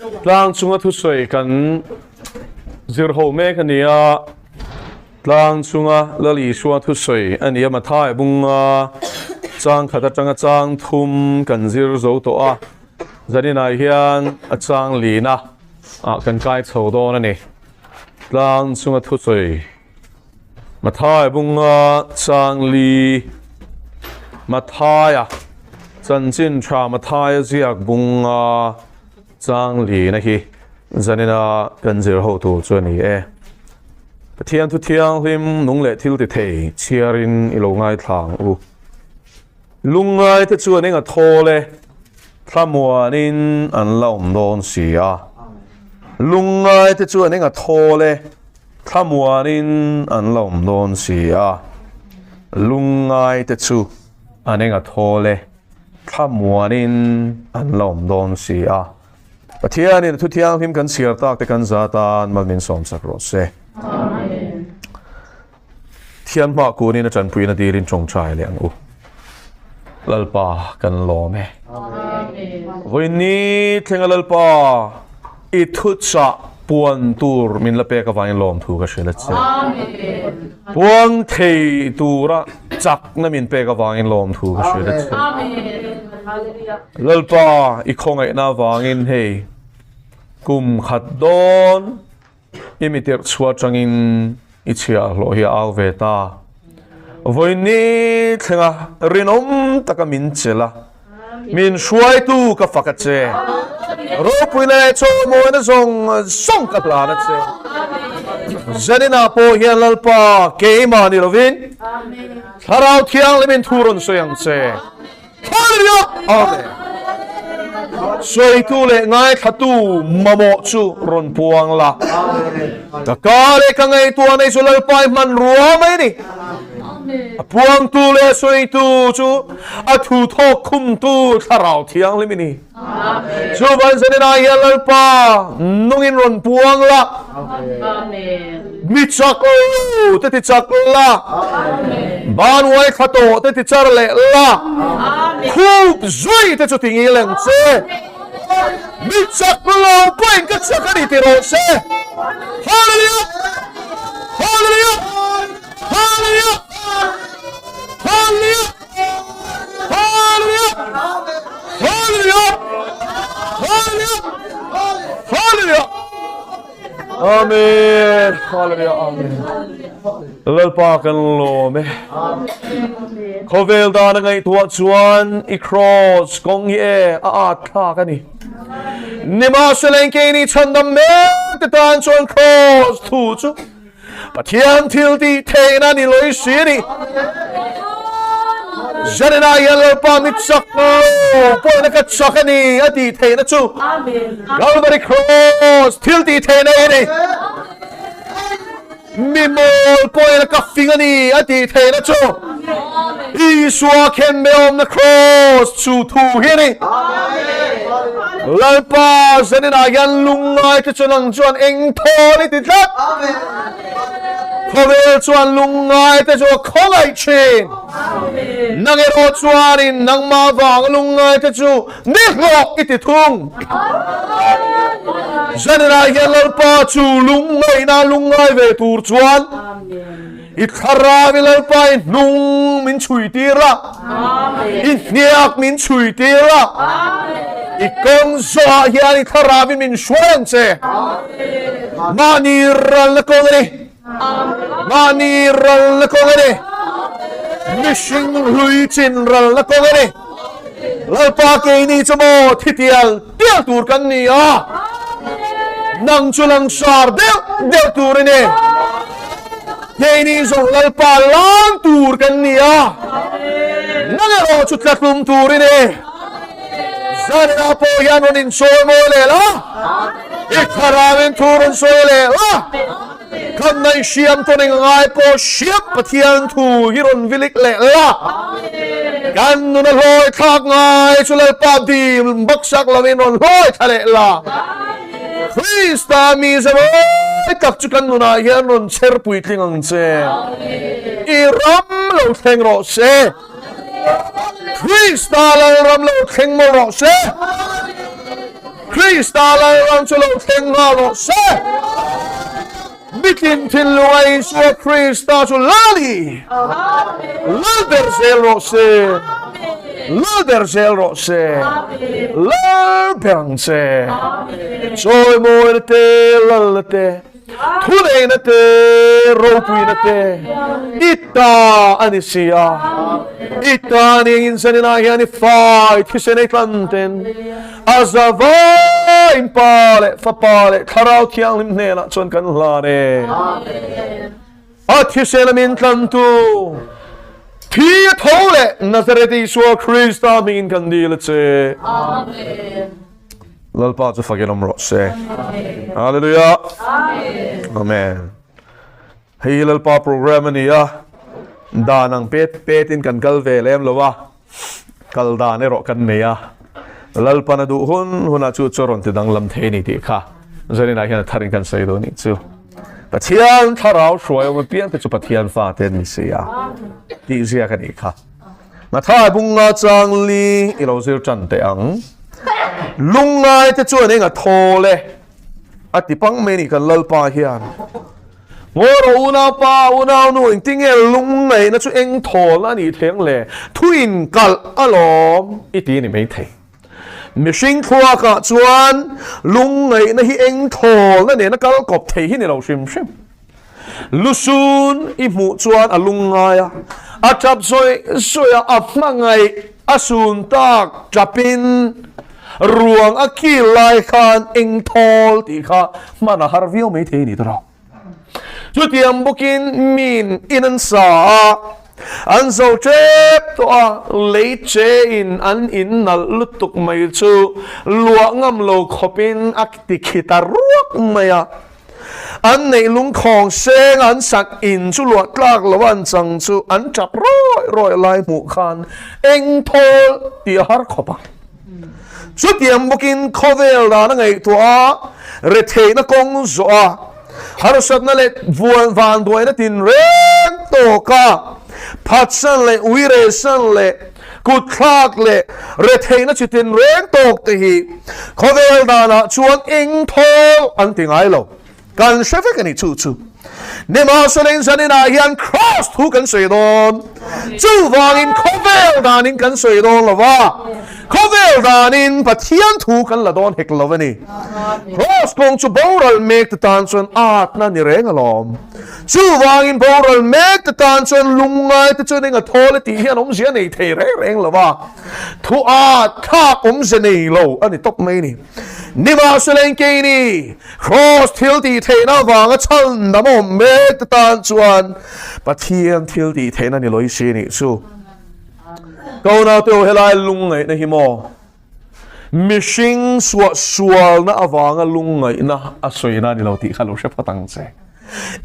Tlang chunga thusawi kan zir ho mek a ni a, tlang chunga Lal Isua thusawi a ni a, Mathai bunga chang khat atanga chang thum kan zir zo tawh a, zaninah hian a chang lina ah kan kai chho dawn a ni. Tlang chunga thusawi Mathai bunga chang li Mathaia chanchin tha Mathaia ziak bunga chang lina hi zanina kan zir ho tur chu a ni e. Pathian thu thianghlim nung leh thil ti thei chhiarin i lo ngaithla ang u. Lungngai te chuan eng a thawl e, thlamuanin an la awm dawn si a. Lungngai te chuan eng a thawl e, thlamuanin an la awm dawn si a. Lungngai te chu an eng a thawl e, thlamuanin an la awm dawn si a. Pathianin thu thianghlim kan chhiar tak te kan za tan mal min sawmsak rawh se. Amen. Thian hma kunin a tanpuina dilin tawngtai leh ang u. Lalpa kan lawm e. Vawiin thlenga Lalpa i thuchah puan tur min la pek avangin lawm thu ka hrilh a che. Puang thei tura chakna min pek avangin lawm thu ka hrilh a che. Lalpa i khawngaihna avangin hei kum khat dawn I mi tirh chhuah atangin i chhiahhlawh hi a au ve ta. Vawiin thlenga rinawm taka min chelh a, min hruaitu ka fak a che. Ropui leh chawmawina zawng zawng ka hlan a che. Zaninah pawh hian Lalpa keimah ni lovin Thlarau Thianghlimin thu rawn sawi ang che. Hallelujah! Amen. Sawitu leh ngaithlatu mamawh chu rawn puang la. Ka ka leh ka ngaihtuah nei chu Lalpa i hmanrua mai a ni. A puangtu leh a sawitu chu a thu thawk khumtu Thlarau Thianghlim i ni. Chuvan zaninah hian Lalpa nungin rawn puang la. Mi chak lo te ti chak la. Ban uai thla tawh te ti char leh la. Khup zui te chu ti ngil ang che. Mi chak lo pawhin ka chak a ni ti rawh se. Hallelujah! Hallelujah! Hallelujah! Hallelujah! Hallelujah! Hallelujah! Hallelujah! Hallelujah! Amen. Hallelujah. Amen. Lalpa kan lawm e. Khawvel dan a ngaihtuah chuan i cross kawng hi e a at thlak a ni. Nimahsela keini chhandam mek te tan chuan cross thu chu Pathian thil tih theihna ni lawih si a ni. Zanina hian Lalpa mi chak lo pawhina ka chak a ni a tih theihna chu Calvary Cross thil tih theihna hi a ni. Mi mawl pawhina ka fing a ni a tih theihna chu Isua khen mai awmna Cross chu thu hi a ni. Lalpa zaninah hian lungngai te chu nang chuan eng thawn i ti tlat. Khawvel chuan lungngai te chu a khawngaih thin. Nang erawh chuanin nangmah vanga lungngai te chu ni hlawk i ti thung. Zaninah hian Lalpa chu lungngaihna lungngai ve tur chuan I thlarau i Lalpa i hnung min chhui tir a, i hniak min chhui tir a, i kawng zawhah hian i thlarau in min hruai ang che. Mahni ralna kawng a ni. Mahni ralna kawng a ni. Mihring hlui chin ralna kawng a ni. Lalpa keini chu maw thi tial tial tur kan ni a, nang chu langsar deuh deuh tur i ni. Keini zawng Lalpa lang tur kan ni a, nang erawh chu tlatlum tur i ni. Zanina pawh hian rawn insawi mawi leh la, i thlarauin thu rawn sawi leh la. Kan ngaih hriam tawn eng ngai pawh hriam Pathian thu hi rawn vilik leh la. Kan nun a hlawi thlak ngai chu Lalpa dim baksak lovin rawn hlawi thla leh la. Krista mi zemawi tak chu kan nunah hian rawn chher puitling ang che. I ram lo thleng rawh se. Krista Lalram lo thleng mawlh rawh se. Krista Lalram chu lo thleng nghal rawh se. Mitin thinlunga Isua Krista chu Lal i Lal ber zel rawh se. Lal ber zel rawh se. Lal ber ang che. Chawimawina te, Lalna te, thuneihna te, ropuina te i ta a ni si a. I ta ni engin zaninah hian i fai thisen ei tlan ten A zavaiin Pa leh Fapa leh Thlarau Thianghlim hnenah chuan kan hlan e. A thisena min tlantu thi a tho leh Nazareth Isua Krista hmingin kan dil a che. Lalpa chu fakin awm rawh se. Hallelujah. Amen. Hei hi Lalpa program a ni a, dan ang pet petin kan kal ve lem lo a, kal dan erawh kan nei a, Lalpan a duh hun hunah chu chu rawn ti danglam thei a ni tih kha Zaninah hian a tharin kan sawi duh a nih chu. Pathian thlarau hruai awm apiang te chu Pathian fate an ni si a tih ziak a nih kha. Mathai bunga changli i lo zir tan teh ang. Lungngai te chuan eng a thawl e. A ti pang mai a ni kan Lalpa hian. Ngawi rawh unaupa, unaunu, engtinge lungngaihna chu eng thawl a nih theng le? Thu inkalh alawm i ti a ni maithei. Mihring thluakah chuan lungngaihna hi eng thawlna nena kal kawp thei hi ni lo hrim hrim. Lusun i hmuh chuan a lungngai a, a tap zawih zawih a, a hmangaih a sun tak tapin ruang a kil lai khan eng thawl tih kha hman a har viau mai thei a ni tawh. Chutiang bawkin min in an sa a, an zo tep tawh a, lei che in an in nalh lutuk mai chu luah ngam lo khawpin a ti khi ta ruak mai a. An neih lungkhawng seng an sak in chu luah tlak lo an chang chu an tap rawih rawih lai hmuh khan eng thawl tih a har khawp a. Chutiang bawkin khawvel dan a ngaihtuah a, retheihna kawng zawh a, harsatna leh vuan vanduaina tinreng tawk a, phatsan leh uiresan leh Kutthlak leh retheihna chi tinreng tawk te hi khawvel danah chuan eng thawl an ti ngai lo. Kan hre vek a ni chu chu. Nimahsela in zaninah hian Kraws thu kan sawi dawn. Chuvangin khawvel danin kan sawi dawn lo va, khawvel danin Pathian thu kan la dawn hek lo a ni. Kraws kawng chu boral mek te tan chuan atna ni reng alawm. Chuvangin boral mek te tan chuan lungngai te chuan eng a thawl e tih hian awmzia nei thei reng reng lo va, thu at thlak awmzia nei lo a ni tawp mai ni. Nimahsela keini Kraws thil tih theihna avanga chhandam awm mek te tan chuan Pathian thil tih theihna ni lawih si nih chu. Ka unaute ho helai lungngaihna hi maw? Mihring suahsualna avanga lungngaihna a sawina a ni lo tih kha lo hre phawt ang che.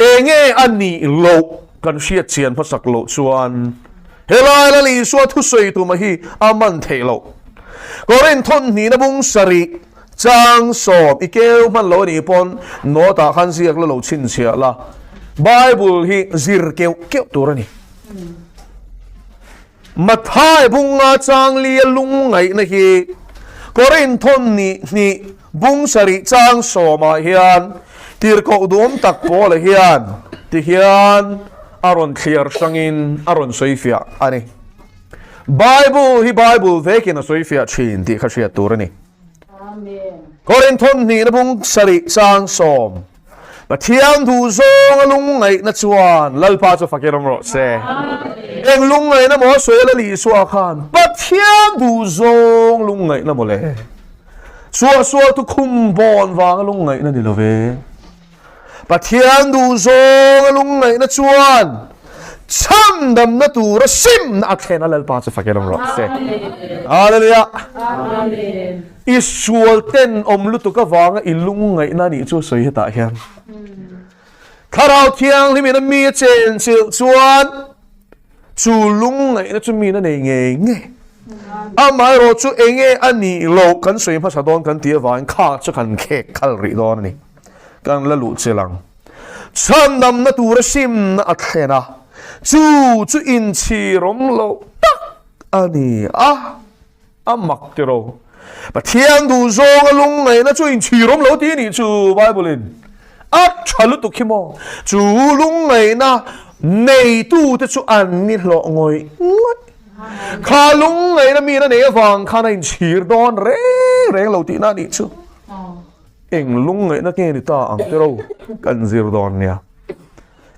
Enge a nih loh kan hriat chian hmasak loh chuan helai Lal Isua thusawi tuma hi a man theih loh. Korinth thawnhnihna bung sarih chang sawm i keu hman lo a nih pawn note ah khan ziak la lo chhinchhiah la. Bible hi zir keuh keuh tur a ni. Mathai bunga changlia lungngaihna hi Korinth thawn ni hnih bung sarih chang sawmah hian tirhkoh duhawm tak Paula hian ti hian a rawn thliar hrangin a rawn sawifiah a ni. Bible hi Bible vekin a sawifiah thin tih kha hriat tur a ni. Korinth thawn hnihna bung sarih chang sawm. Pathian duh zawnga lungngaihna chuan Lalpa chu fakin awm rawh se. Eng lungngaihna maw a sawi a Lal Isua khan Pathian duh zawng lungngaihna maw le? Suahsual tu khum bawn vanga lungngaihna ni lo ve. Pathian duh zawnga lungngaihna chuan chhandamna tura simna a thlen a Lalpa chu fakin awm rawh se. Hallelujah. Amen. I sual ten awm lutuk avanga i lungngaihna a nih chu a sawi hetah hian. Thlarau Thianghlim in a mi a chen chilh chuan chu lungngaihna chu min a nei ngei ngei. Amaherawh chu enge a nih loh kan sawi hmasa dawn kan tih avangin kha chu kan khek khal rih dawn a ni. Kan la luh chilh ang. Chhandamna tura simna a thlen a, chu chu inchhirawm loh tak a ni a. A mak tiro. Pathian duh zawnga lungngaihna chu inchhir awm lo tih nih chu Bible-in a tha lutuk hi maw? Chu lungngaihna neitute chu an ni hlawh ngawih ngawih. Kha lungngaihna miin a neih avang khan a inchhir dawn reng reng lo tihna a nih chu. Eng lungngaihna nge ni ta ang tiro kan zir dawn nia.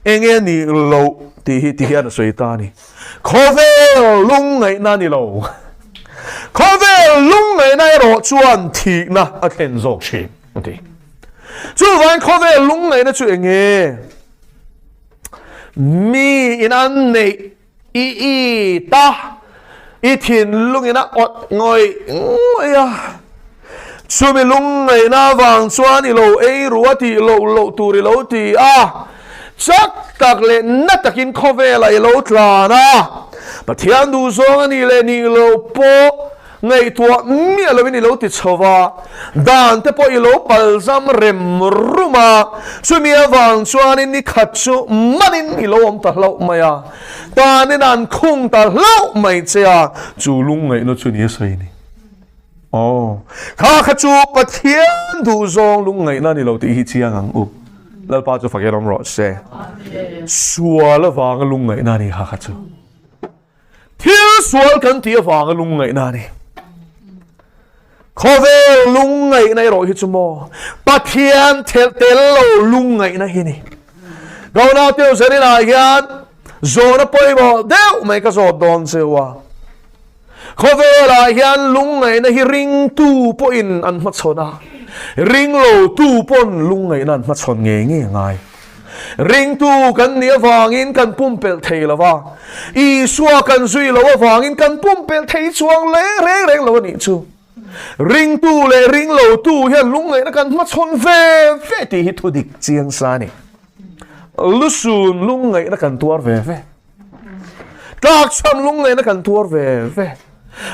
Enge nih loh tih hi ti hian a sawi ta a ni. Khawvel lungngaihna a ni lo. Khawvel lungngaihna erawh chuan thihna a thlen zawk thin a ti. Chuvangin khawvel lungngaihna chu enge? Mi in an neih I it a, i thinlungin a awt ngawih ngawih a. Chumi lungngaihna avang chuan i lo ei ru a tih loh loh tur i lo ti a. Chak tak leh na takin khawvelah i lo tlan a. Pathian duhzawng a nih leh nih loh pawh Ngaihtuah miah loin i lo ti chho va, dan te pawh i lo palzam rem rum a, chumi avang chuanin ni khat chu manin i lo awm ta hlauh mai a, tanin an khung ta hlauh mai che a, chu lungngaihna chu ni a sawi ni. Aw, kha kha chu Pathian duhzawng lungngaihna a ni lo tih hi chiang ang u. Lalpa chu fakin awm rawh se. Sual avanga lungngaihna a ni kha kha chu. Thil sual kan tih avanga lungngaihna a ni. Khawvel lungngaihna erawh hi chu maw Pathian thelh tel lo lungngaihna hi ni. Kaunau teu zaninah hian zawhna pawimawh deuh mai ka zawt dawn cheu a. Khawvelah hian lungngaihna hi ringtu pawhin an hmachhawn a, ringlotu pawn lungngaihna an hmachhawn ngei ngei a ngai. Ringtu kan nih avangin kan pumpelh thei lo va, Isua kan zui lo avangin kan pumpelh thei chuang leh reng reng lo a nih chu. Ringtu leh ringlotu hian lungngaihna kan hmachhawn ve ve tih hi thudik chiang sa a ni. Lusun lungngaihna kan tuar ve ve. Tlakchham lungngaihna kan tuar ve ve.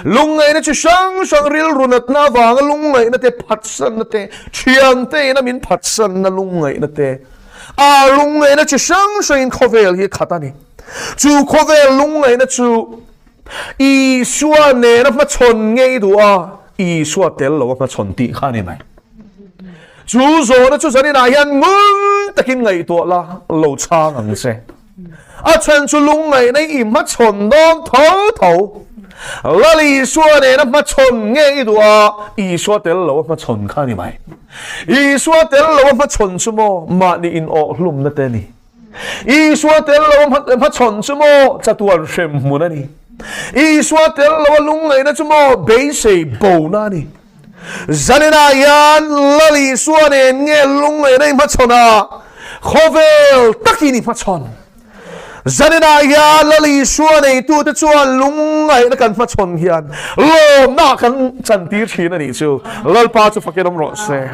Lungngaihna chi hrang hrang rilru natna avanga lungngaihna te, phatsanna te, thiante ina min phatsanna lungngaihna te, a lungngaihna chi hrang hrangin khawvel hi a khat a ni. Chu khawvel lungngaihna chu Isua nena hmachhawn ngei duh a, Isua tel lo a hmachhawn tih kha a ni mai. Chu zawhna chu zaninah hian ngun takin ngaihtuah la, lo chhang ang che. A chhan chu lungngaihna i hmachhawn dawn tho tho. Lal Isua nena hmachhawn nge i duh a, Isua tel lo a hmachhawn kha a ni mai. Isua tel lo a hmachhawn chu maw mahni in awh hlumna te a ni. Isua tel lo a hmachhawn chu maw chatuan hrem hmun a ni. Isua tel lo a lungngaihna chu maw beisei bona a ni. Zaninah hian Lal Isua nen nge lungngaihna i hmachhawn a, khawvel takin i hmachhawn. Zaninah hian Lal Isua neitute chuan lungngaihna kan hmachhawn hian lawmna kan chantir thin a nih chu. Lalpa chu fakin awm rawh se.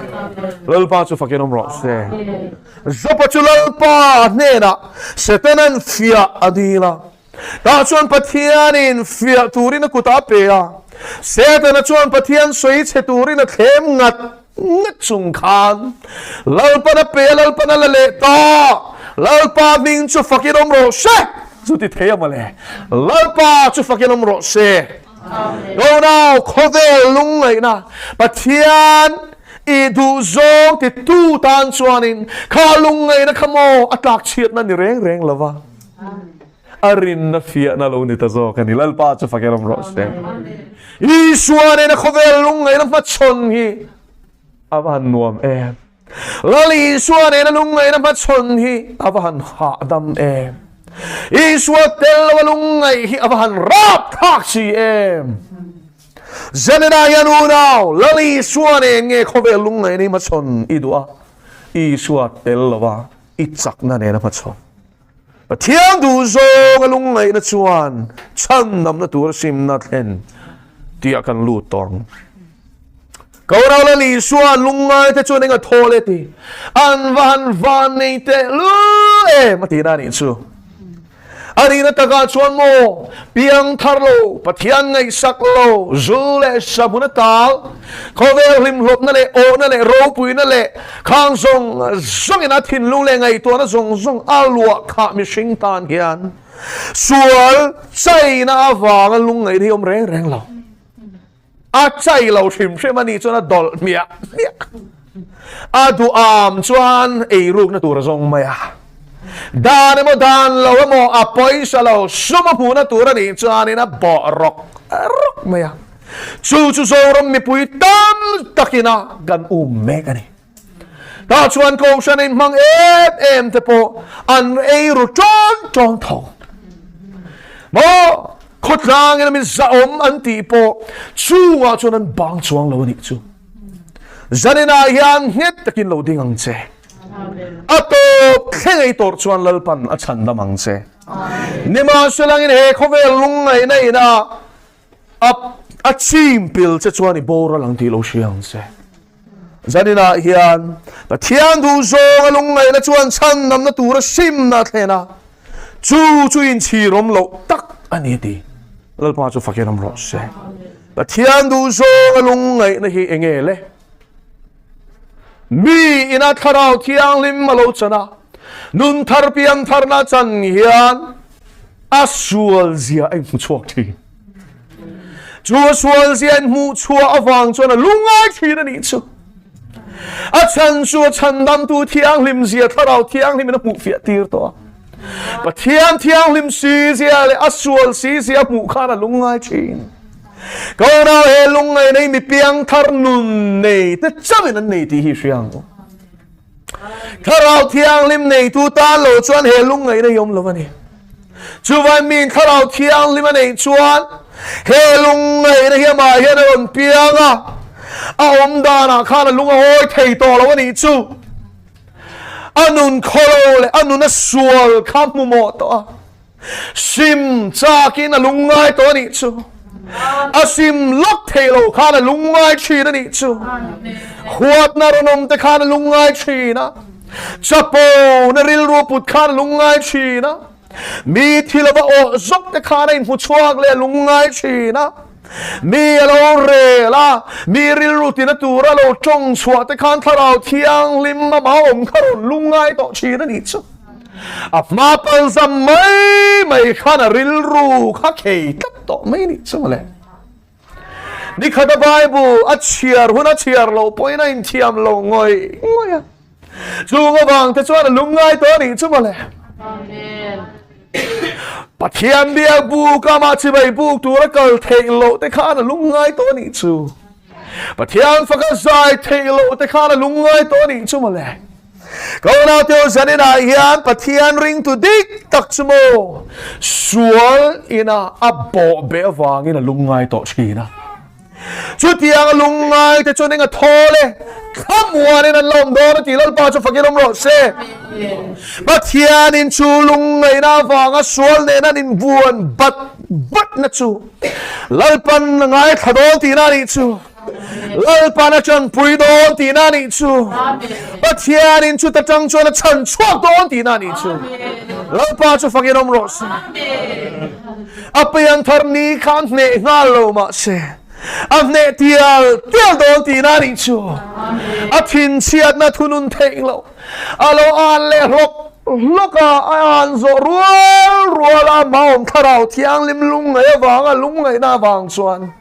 Lalpa chu fakin awm rawh se. Jopa chu Lalpa hnenah Setanan fiah a dil a. Tah chuan Pathianin fiah turin a kut a pe a, Setana chuan Pathian sawi chhe turin a thlem ngat ngat chung khan Lalpan a pe a, Lalpan a la leh ta, Lalpa hming chu fakin awm rawh se! Chu ti thei a mawle, Lalpa chu fakin awm rawh se! Unau khawvel lungngaihna Pathian i duhzawng titu tan chuanin kha lungngaihna kha maw a tlakchhiatna ni reng reng lova. A rinna fiahna lo ni ta zawk a ni. Lalpa chu fak erawm rawh se. Isua nena khawvel lungngaihna hmachhawn hi a va han nuam em. Lal Isua nena lungngaihna hmachhawn hi a va han hahdam em. Isua tel loa lungngaih hi a va han rapthlak si em. Zanina hian unau, Lal Isua nen nge khawvel lungngaihna hi hmachhawn i duh a, Isua tel loa i chakna nena hmachhawn. Pathian duh zawnga lungngaihna chuan chhandamna tura simna thlen tihah kan lut tawh ang. Kaurau Lal Isua lungngaite chuan eng a thaw le ti? An va han van nei teh lul em a tihna a nih chu. A nihna takah chuan maw piang thar lo, Pathian ngaihsak lo, zu leh sahmun a tal, khawvel hlimhlawpna leh awhna leh ropuina leh khang zawng zawngin a thinlung leh ngaihtuahna zawng zawng a luah khah mihring tan hian sual chaina avanga lungngaihna hi awm reng reng lo. A chai lo hrim hrim a nih chuan a dawlh hmiah hmiah. A duham chuan eirukna tur a zawng mai a. Dan emaw dan lo emaw a pawisa lo sum a hmuhna tur a nih chuanin a bawh rawk rawk mai a. Chu chu Zoram mipui tam takina kan um mek a ni. Tah chuan Kohhran inhmang em em te pawh an ei ru ṭawn ṭawn tho. Maw khawtlangin a min zahawm an tih pawh chungah chuan an bang chuang lo a nih chu. Zaninah hian nghet takin lo ding ang che. A tawp thleng ei tawrh chuan Lalpan a chhandam ang che. Nimahselangin he khawvel lungngaihna ina A a chim pil che chuan i boral ang tih lo hria ang che. Zaninah hian Pathian duh zawnga lungngaihna chuan chhandamna tura simna a thlen a, chu chu inchhirawm loh tak a ni a ti. Lalpa chu fakin awm rawh se. Pathian duh zawnga lungngaihna hi enge le? Mi ina thlarau thianghlim a lo chan a, nun thar piang tharna chan hian a sual zia a inhmu chhuak thin. Chu a sual zia a inhmuh chhuah avang chuan a lungngai thin a nih chu. A chhan chu a chhandamtu thianghlim zia thlarau thianghlimin a hmuh fiah tir tawh a. Pathian thianghlim si zia leh a sual si zia a hmuh khan a lungngai thin. Ka unau he lungngaih nei mi piangthar nun nei te chauhin an nei tih hi hria ang u. Thlarau thianghlim neitu tan lo chuan he lungngaihna hi awm lo a ni. Chuvain miin thlarau thianghlim a neih chuan he lungngaihna hi amah hian a rawn piang a, a awm danah khan a lung a awi thei tawh lo a nih chu. A nun khawlo leh a nun a sual kha hmu mawh tawh a. Sim chakin a lungngai tawh a nih chu. A sim lawk thei lo khan a lungngai thin a nih chu. Huatna rawn awm te khan a lungngai thin a. Chapo na rilru put khan a lungngai thin a. Mi thil a va awh zawk te khan a inhmu chhuak leh a lungngai thin a. Mi a lo rel a, mi rilru tina tura lo tawng chhuah te khan thlarau thianghlim amah awm kha rawn lungngai tawh thin a nih chu. A hma pal zam mai mai khan a rilru kha khei tlat tawh mai nih chu mawle. Nikhata Bible a chhiar hun a chhiar loh pawhin a inthiam lo ngawih ngawih a. Chung avang te chuan a lungngai tawh a nih chu mawle. Pathian biak buk amah chibai buk tura kal theih loh te khan a lungngai tawh a nih chu. Pathian faka zai theih loh te khan a lungngai tawh a nih chu mawle. Ka unaute u zaninah hian Pathian ringtu dik tak chu maw sual ina a bawh beh avangin a lungngai tawh thin a. Chutiang a lungngai te chuan eng a thawl e, thlamuanin an la awm dawn a ti Lalpa chu fakin awm rawh se. Pathianin chu lungngaihna avanga sual nen an inbuan bat batna chu Lalpan a ngaithla dawn tihna a nih chu. Lalpan a chanpui dawn tihna a nih chu. Pathianin chuta tang chuan a chhan chhuak dawn tihna a nih chu. Lalpa chu fakin awm rawh se. A pianthar ni kha a hneh nghal lo mah se, a hneh tial tial dawn tihna a nih chu. A thinchhiatna thunun theih loh a lo an leh hlawk hlawk a, a an zawh rual rual a, Maawm Thlarau Thianghlim lungngaih avanga lungngaihna avang chuan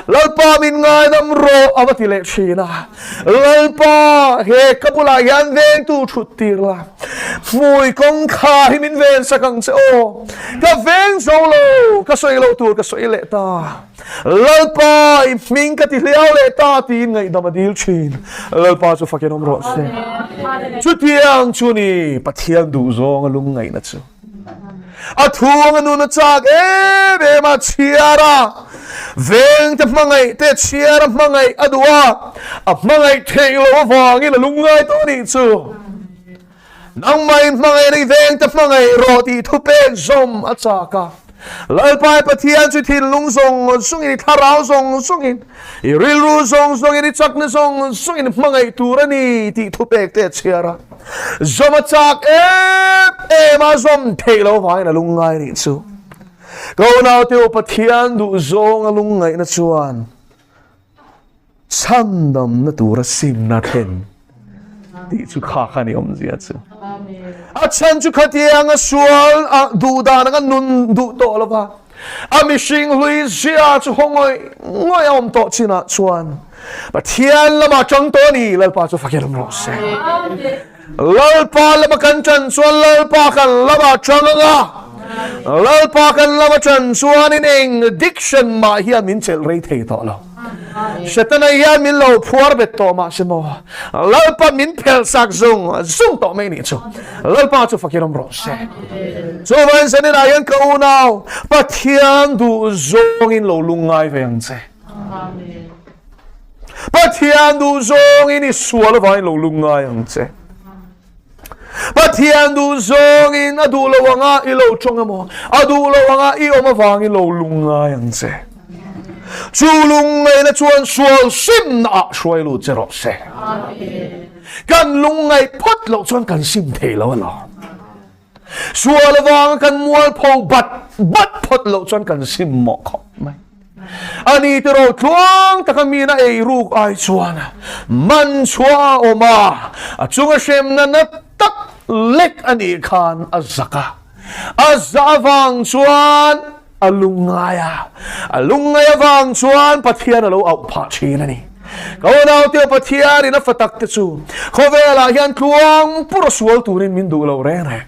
Lalpa min ngaidam rawh a va ti leh thin a. Lalpa, he ka bulah hian vengtu thut tir la, hmui kawngkhar hi min ven sak ang che aw. Ka veng zo lo, ka sawi loh tur ka sawi leh ta. Lalpa, i hming ka ti hliau leh ta tiin ngaihdam a dil thin. Lalpa chu fakin awm rawh se. Chutiang chu ni Pathian duhzawng a lungngaihna chu. A thuang a nun a chak em em a, chhiar a, veng te hmangaih te chhiar a hmangaih a duh a, a hmangaih theih loh avangin a lungngai tawh a nih chu. Nangmah in hmangaih na i veng te hmangaih rawh tih thupek zawm a chak a. Lalpai Pathian chu thinlung zawng zawngin i thlarau zawng zawngin i rilru zawng zawngin i chakna zawng zawngin hmangaih tur a ni tih thupek te a chhiar a. Zawm a chak em em a, zawm theih loh avangin a lungngai nih chu. Ka unaute u Pathian duh zawng a lungngaihna chuan chhandamna tura simna thlen tih chu kha kha ni awmzia chu. A chhan chu khatianga sual a duh dan anga nun duh tawh lova. A mihring hlui zia chu haw ngawih ngawih a awm tawh chinah chuan Pathian lamah tang tawh a ni, Lalpa chu fakin awm rawh se. Lalpa lama kan tan chuan Lalpa kan lamah tang anga, Lalpa kan lama tan chuanin eng addiction mah hian min chelh rei thei tawh lo. Setana hian min lo phuar bet tawh mah se maw, Lalpa min phelh sak zung zung tawh mai nih chu. Lalpa chu fakin awm rawh se. Chuvangin zaninah hian ka unau, Pathian duh zawngin lo lungngai ve ang che. Pathian duh zawngin i sual avangin lo lungngai ang che. Pathian duh zawngin a duh lo anga i lo tawng emaw, a duh lo anga i awm avangin lo lungngai ang che. Chu lungngaihna chuan sual simna ah hruai lut che rawh se. Kan lungngaih phawt loh chuan kan sim thei lo alawm. Sual avanga kan mualpho bat bat phawt loh chuan kan sim mawh khawp mai. Ani te ro tluang taka mina ei ruk ai chuan man chhuah a awm a, a chunga hremna na tak lek a nih khan a zak a. A zah avang chuan a lungngai a, a lungngai avang chuan Pathian a lo auh phah thin a ni. Ka unaute Pathianin a fa tak te chu khawvelah hian tluang pur a sual turin min duh lo reng reng.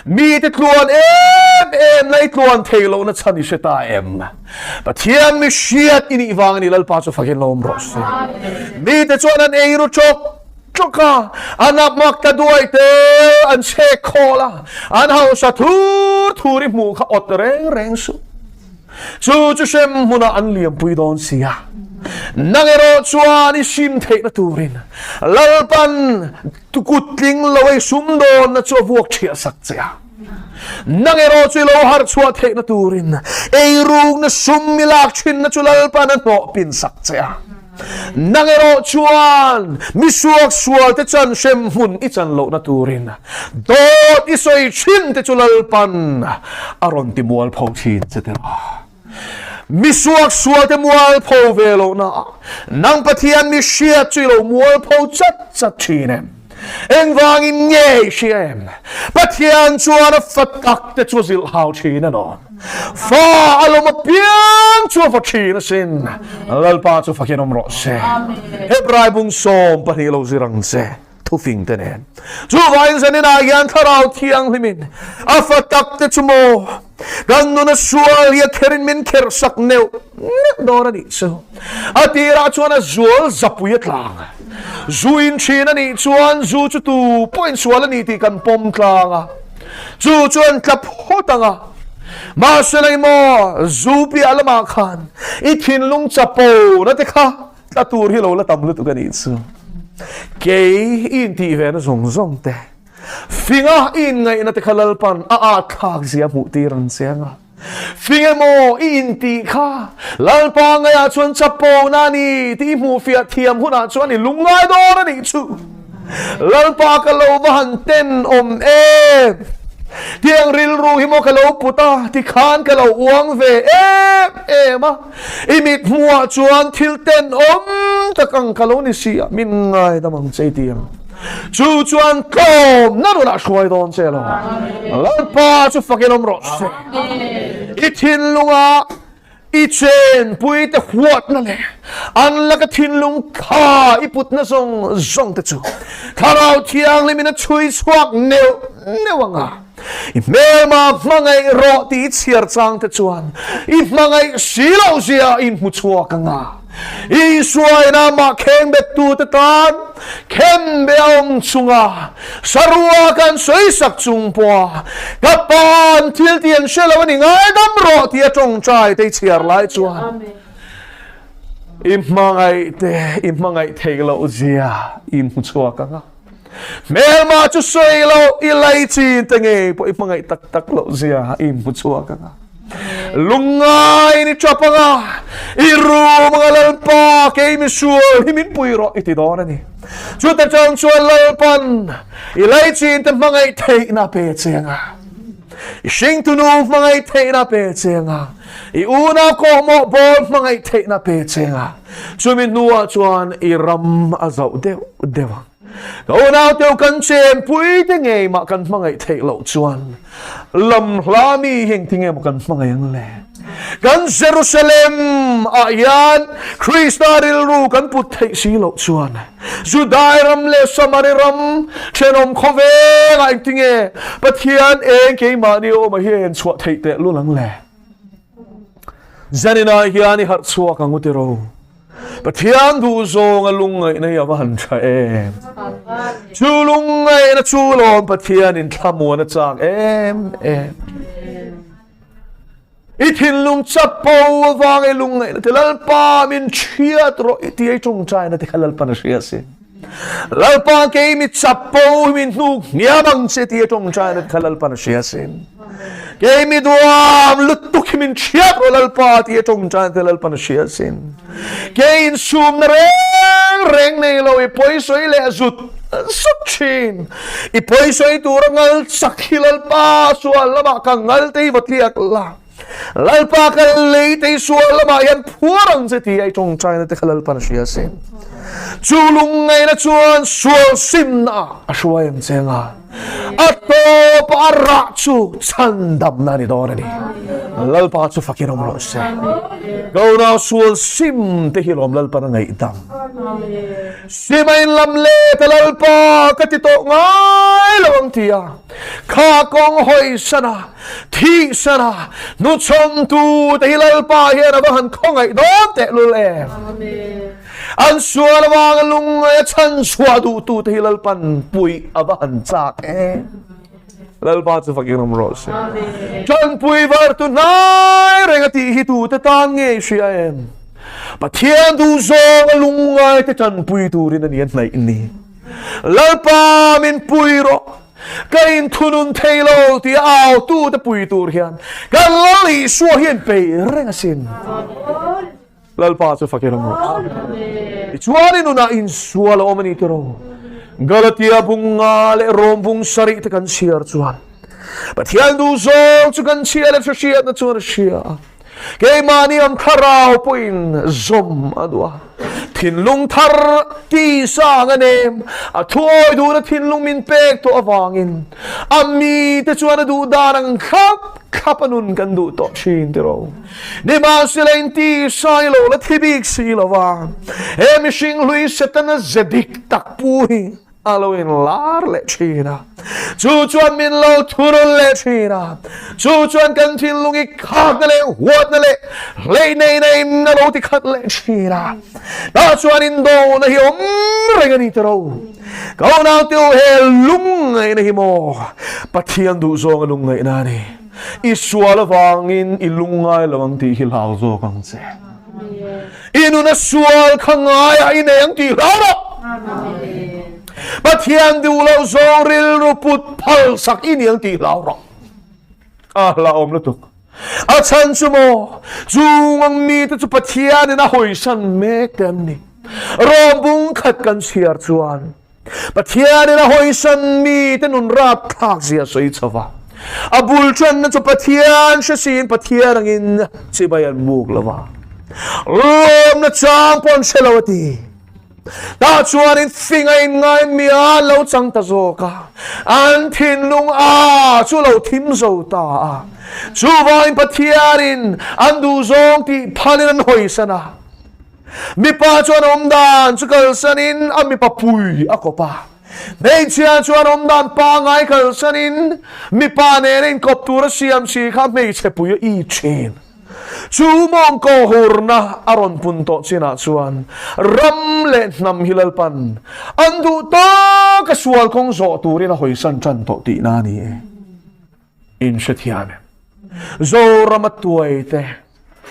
Mite tluan em em na i tluan thei lohna chhan i hre ta em? Pathian mi hriat i nih vang a ni Lalpa chu fakin lawm rawh se. Mite chuan an ei ru chawk chawk a, an mak ta duai tel an chhek khawl a, an hausa thur thur i hmuh kha awt reng reng suh. Chu chu hrem hmunah an liampui dawn si a, nang erawh chuan i sim theihna turin Lalpan kut tling lo ei sum dawnna chu a vuak thiah sak che a. Nang erawh chu i lo harh chhuah theihna turin eirukna sum i lak thinna chu Lalpan a hnawh pin sak che a. Nang erawh chuan mi suak sual te chan hrem hmun i chan lohna turin dawt i sawi thin te chu Lalpan a rawn ti mualpho thin che teh a. Mi suak sual te mualpho ve lohna ah nang Pathian mi hriat chu i lo mualpho chat chat thin em? Engvangin nge i hria em? Pathian chuan a fa tak te chu a zilh hau thin a nawm. Fa a lawm apiang chu a va thin asin. Lalpa chu fakin awm rawh se. Hebrai bung 12 lo zir ang che thufing te nen. Chuvangin zaninah hian Thlarau Thianghlimin a fa tak te chu maw kan nuna sual hi a kherin min kherh sak neuh neuh dawn a nih chu. A tirah chuan a zual zapui a tlang. Zu in thin a nih chuan zu chu tu pawhin sual a ni tih kan pawm tlang a. Chu chuan tla phawt ang a, mahse lei maw zu piah lamah khan i thinlung chapo na te kha tla tur hi lo la tam lutuk a nih chu. Kei i intih ve na zawng zawng te, finga i inngaihna te kha Lalpan a at thlak zia hmuh tir ang che ang a. Fing emaw i intih kha Lalpa ngaiah chuan chapawhna a ni tih i hmuhfiah thiam hunah chuan i lungngai dawn a nih chu. Lalpa ka lo va han ten awm em! Tiang rilru hi maw ka lo put a, tikhan ka lo uang ve em em a, i mit hmuhah chuan thil ten awm tak ang ka lo ni si a, min ngaidam ang che i ti ang. Chu chuan tlawmna runah hruai dawn che lo. Lalpa chu fakin awm rawh se. I thinlunga i chenpui te huatna leh an laka thinlung tha i putna zawng zawng te chu Thlarau Thianghlimin a chhui chhuak neuh neuh ang a. I hmelma hmangaih rawh tih i chhiar chang te chuan i hmangaih si loh zia i inhmu chhuak ang a. Isuain amah khengbettute tan khenbe a awm chunga sarua kan sawisak chung pawha ka pa an thil tih an hre lo a ni ngaidam rawh tih a tawngtai te i chhiar lai chuan i hmangaih te i hmangaih theih loh zia i inhmu chhuak ang a. Hmelma chu sawi loh i lei chin te ngei pawh i hmangaih tak tak loh zia i inhmu chhuak ang a. Lungngai ni tap ang a, i rum ang a Lalpa kei misual hi min pui rawh i ti dawn a ni. Chuta chang chuan Lalpan i lei chin te hmangaih theihna pe che ang a, i hringtunu hmangaih theihna pe che ang a, i unau kawhmawh bawl hmangaih theihna pe che ang a, chumi hnuah chuan i ram a zauh deuh deuh ang. Ka unauteu kan chenpui te ngei mah kan hmangaih theih loh chuan lam hla mi hi engtin nge maw kan hmangaih ang le? Kan Jerusalem ah hian Krista rilru kan put theih si loh chuan Judai ram leh Samari ram thenawm khawvengah engtin nge Pathian eng keimahni awma hi a enchhuah theih tehlul ang le? Zaninah hian i harh chhuak ang u tiro. Pathian duh zawng a lungngaihna hi a va han tha em. Chu lungngaihna chu lawm Pathianin thlamuan a chak em em. I thinlung chapo avang i lungngaihna te Lalpa min thiat rawh i ti ei tawngtaina te kha Lalpan a hria sin. Lalpa kei mi chapo hi min hnuk hniam ang che ti a tawngtaina te kha Lalpan a hria sin. Kei mi duam lutuk hi min thiat rawh Lalpa ti a tawngtaina te Lalpan a hria sin. Kei insumna reng reng nei lo i pawisawi leh zut zut thin. I pawisawi tura ngal chak hi Lalpa sual lamah ka ngal te hi va tliak la. Lalpa ka lei te hi sual lamah hian phuar ang che ti a i tawngtaina te kha Lalpan a hria sin. Chu lungngaihna chuan sual simna a hruai ang che nga. A tawpa a rah chu chhandamna a ni dawn a ni. Lalpa chu fakin awm rawh se. Kaunau sual sim te hi lawm Lalpan a ngaihdam. Sim a inlam let a Lalpa ka ti tawh ngai lo ang ti a. Kha kawng hawi sana, thih sana, hnuchhawntu te hi Lalpa hian a va han khawngaih dawn tehlul em. An sual avanga lungngaih a chhan chhuah duhtute hi Lalpan puih a va han chak em. Lalpa chu fakin awm rawh se. Tanpui vartu hnai reng a tih hi tute tan nge i hria em? Pathian duh zawnga lungngaite tanpui turin a ni a hnaih ni. Lalpa min pui rawh. Ka inthunun thei lo tih a autute pui tur hian kan Lal Isua hian peih reng asin. Lalpa chu fakin awm rawh. Tichuan i nunah insual a awm a ni tiraw? Galatia bung nga leh Rom bung sarih te kan chhiar chuan Pathian duh zawng chu kan chhia leh hriatna chuan a hria a. Keimahni ang thlarau pawhin zawm a duh a. Thinlung thar tisa ang a nem, a thuawi duhna thinlung min pek tawh avangin a mite chuan a duh dan ang thlap thlap a nun kan duh tawh thin tiraw? Nimahsela in tisa i lo la thi bik si lo va, he mihring hlui Setana ze dik tak pu hi a lo inlar leh thin a, chu chuan min lo thurul leh thin a, chu chuan kan thinlung i khakna leh huatna leh hleihneihna in a lo ti khat leh thin a, tah chuan indona hi awm reng a ni tiro. Ka unaute u he lungngaihna hi maw Pathian duhzawng a lungngaihna a ni. I sual avangin i lungngai lo ang tih hi hlau zawk ang che. I nuna sual kha ngaiah i nei ang tih hlau rawh. Pathian duh loh zawng rilru put phal sak i ni ang tih hlau rawh. A hlauhawm lutuk. A chhan chu maw, chung ang mite chu Pathianin a hawisan mek te an ni. Rawng bung khat kan chhiar chuan Pathianin a hawisan mite nun rapthlak zia sawi chho va. A bul tanna chu Pathian hre siin Pathian angin chibai an muk lo va. Lawmna chang pawh an hre lo a ti. Tah chuanin fing a inngai mia lo chang ta zawk a, an thinlung a chu lo thim zo ta a. Chuvangin Pathianin an duhzawng tih phalin an hawisan a. Mipa chuan awmdan chu kalsanin a mipa pui a kawp a. Hmeichhia chuan awmdan pangngai kalsanin mipa nena inkawp tura siam si kha hmeichhe pui a i thin. Chu mawngkaw hurna a rawn pun tawh chinah chuan ram leh hnam hi Lalpan an duh tawka sual kawng zawh turin a hawisan tan tawh tihna a ni e. In hrethiam em? Zorama tuai te,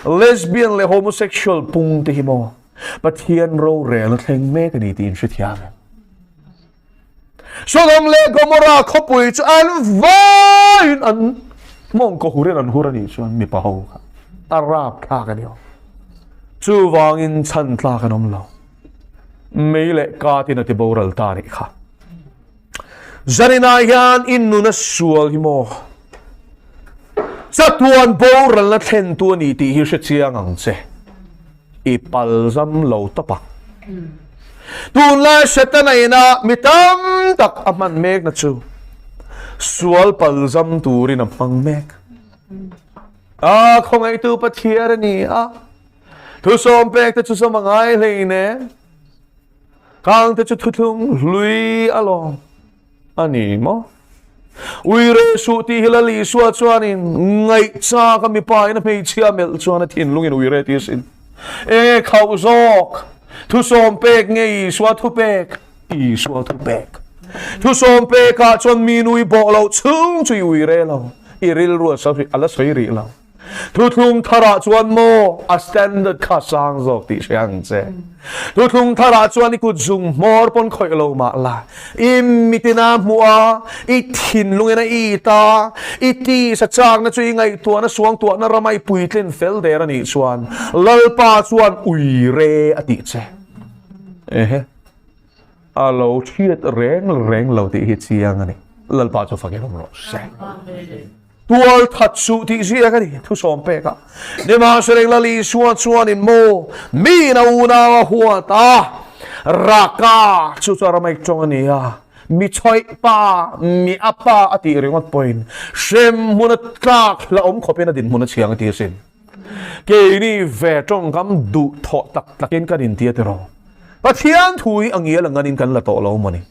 lesbian leh homosexual pung te hi maw Pathian rorel a thleng mek a ni tih in hrethiam em? Sodom leh Gomorrah khawpui chu an vaiin an mawngkaw hurin an hur a nih chuan mipa ho kha a rapthlak a ni awm. Chuvangin chhan tlak an awm lo. Mei leh katin a ti boral ta a nih kha. Zaninah hian i nuna sual hi maw? Chatuan boralna thlentu a ni tih hi hre chiang ang che. I palzam lo tawp ang. Tunlai Setana ina mi tam tak a hman mekna chu sual palzam turin a hmang mek. A khawngaihtu Pathian a ni a, thusawm pek te chu sawm a ngai hleinem. Kang te chu thuthlung hlui alawm. A ni maw? Ui reh suh tih hi Lal Isua chuanin ngaihchak a mipa in a hmeichhia melh chuan a thinlungin ui reh tih a sin. Enge khauh zawk? Thusawm pek nge Isua thupek? Isua thupek. Thusawm pekah chuan mi nui bawh loh chhung chu i ui reh lo, i rilru a la sawi rih lo. Thuthlung tharah chuan maw a standard kha sang zawk tih hre ang che. Thuthlung tharah chuan i kut zung hmawr pawn khawih lo mah la, i mitina hmuh a, i thinlungin a it a, i tisa chakna chu i ngaihtuahna suangtuahna rama i puitlin fel der a nih chuan Lalpa chuan ui re a tih che. Ehe. A lo hriat reng reng lo tih hi chiang a ni. Lalpa chu fakin awm rawh se. Tual that suh tih ziak a ni, thusawm pek a. Nimahsela Lal Isua chuanin maw miin a unau a huat a, Raka chu chu Aramaic tawng a ni a, mi chhawih pa, mi a pa a tih ringawt pawhin hrem hmun a tlak hlauhawm khawpin a dinhmun a chhiang a ti asin. Keini ve tawngkam duh thawh tak takin kan inti a tiraw. Pathian thu hi a ngial a nganin kan la tawh lo maw ni.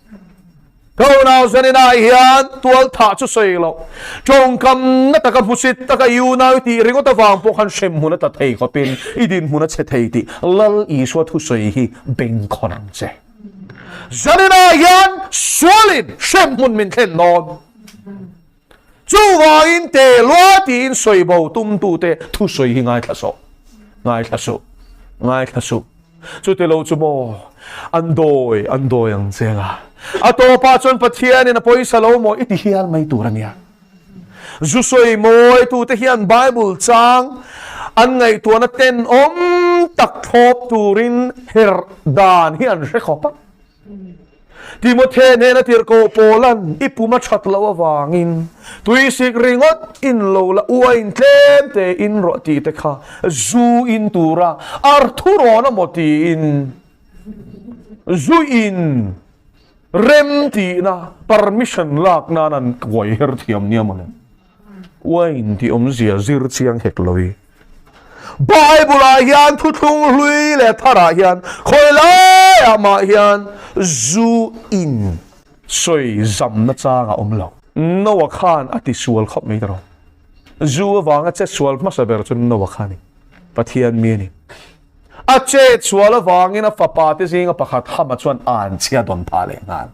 Ka unau zaninah hian tual thah chu sawi loh, tawngkam na taka hmusit taka i unau i tih ringawt avang pawh khan hrem hmun a tla thei khawpin i dinhmun a chhe thei tih Lal Isua thusawi hi bengkhawn ang che. Zaninah hian sualin hrem hmun min thlen dawn. Chuvangin te lua tiin sawi bo tumtute thusawi hi ngaithla suh, ngaithla suh, ngaithla suh. Chuti lo chu maw an dawi an dawi ang che nga. A tawpah chuan Pathianin a pawisa lo maw i ti hial mai tur a nia. Zu sawi mawi tute hian Bible chang an ngaihtuahna tenawm tak thlawp turin herh dan hi an hre khawp a. Timothe hnena tirhkoh Paula'n i pum a that loh avangin tuisik ringawt in lo la uain tlem te in rawh tih te kha zu in tura ar thu rawn a maw tiin zu in rem tihna permission lak nan an kuai her thiam nia mawle. Uain tih awmzia zir chiang hek lo i. Bible ah hian thuthlung hlui leh thar ah hian khawi lai ah mah hian zu in sawi zamna chang a awm lo. Noah khan a ti sual khawp mai ta rawh. Zu avanga che sual hmasa ber chu Noah kha a ni. Pathian mi a ni. A chet sual avangin a fapa te zinga pakhat Hama chuan an chhia dawn phah leh nghal.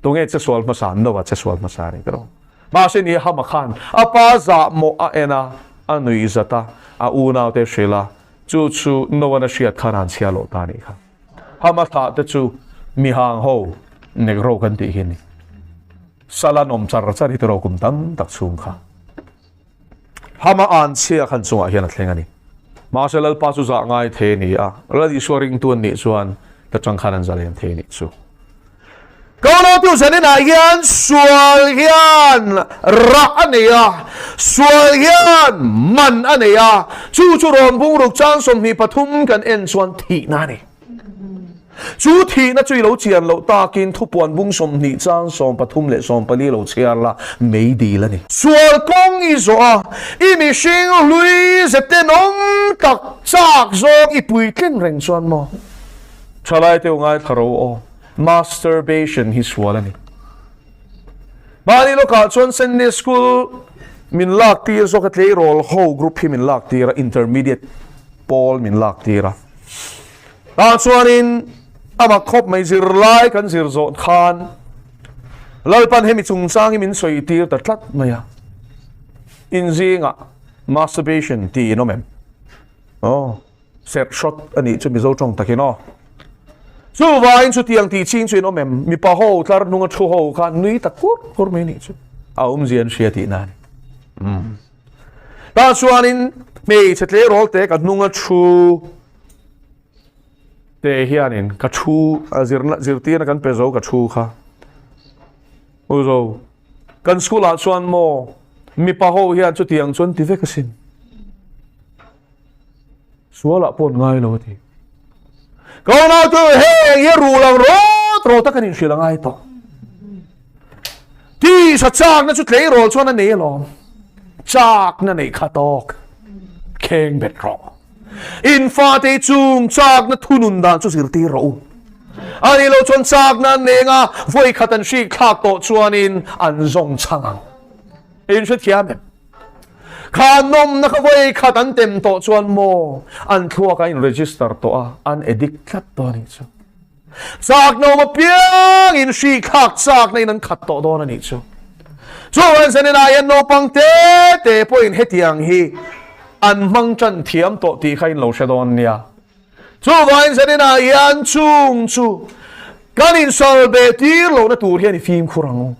Tunge che sual hmasa? Noah che sual hmasa a ni ta rawh. Mahse ni Hama khan a pa zah mawh a en a, a nui zat a, a unaute hrilh a, chu chu Noah-na hriat khan an chhia loh ta a nih kha. Hama thlah te chu mihang ho Negro kan tih hi a ni. Sal an awm char char hi tiraw kum tam tak chhung kha. Hama an chhia khan chungah hian a thleng a ni. Mahse Lalpa chu zah ngai thei a ni a, Lal Isua ringtu an nih chuan ta tang khan an zalen thei a nih chu. Konotu zaninah hian sual hian rah a nei a, sual hian man a nei a, chu chu rawn bungruk chang 23 kan en chuan thihna a ni. Chu thihna chu i lo chian loh takin thupuan bung 20 chang 13 leh 14 lo chhiar la, mei dil a ni. Sual kawng i zawh a, i mihring hlui ze tenawm tak chak zawng i puitlin reng chuan maw? Thalai te u ngaithla ro aw. Masturbation hi sual a ni. Mahni lawkah chuan Sunday School min lak tir zawk a tleirawl ho group hi min lak tir a, intermediate pawl min lak tir a. Tah chuanin a mak khawp mai zirlai kan zir zawh khan Lalpan hemi chungchang hi min sawi tir ta tlat mai a. Inzingah masturbation tih in awm em? Aw. Serh hrawt a nih chu Mizo tawng takin aw. Chuvangin chutiang tih ching chu in awm em? Mipa ho tlar hnunga thu ho kha nui ta kur kur mai nih chu. A awmzia an hria tihna a ni. Umm. Tah chuanin hmeichhe tleirawl te ka hnunga thu te hianin ka thu a zirna zirtirna kan pe zo ka thu kha. U zo kan school ah chuan maw mipa ho hian chutiang chuan ti vek asin. Sualah pawh an ngai lo a ti. Ka unau chu heng hi ru lo rawt rawt a kan inhrilh a ngai tawh. Tisa chakna chu tleirawl chuan a nei alawm. Chakna neih kha tawk. Kheng bet rawh. In fate chung chakna thunun dan chu zirtir rawh u. Ani lo chuan chakna an neng a, vawi khat an hrik thlak tawh chuanin an zawng chhang ang. In hrethiam em? Kha nawmna kha vawi khat an tem tawh chuan maw an thluak a in register tawh a, an addict tlat tawh a nih chu. Chak nawm apiang in hri thlak chakna in an khat tawh dawn a nih chu. Chuan zanin ah hian naupang te te pawhin hetiang hi an hmang tan thiam tawh tih kha in lo hre dawn nia. Chuvangin zanin ah hian chung chu kan insal beh tir lohna tur hian i fimkhur ang u.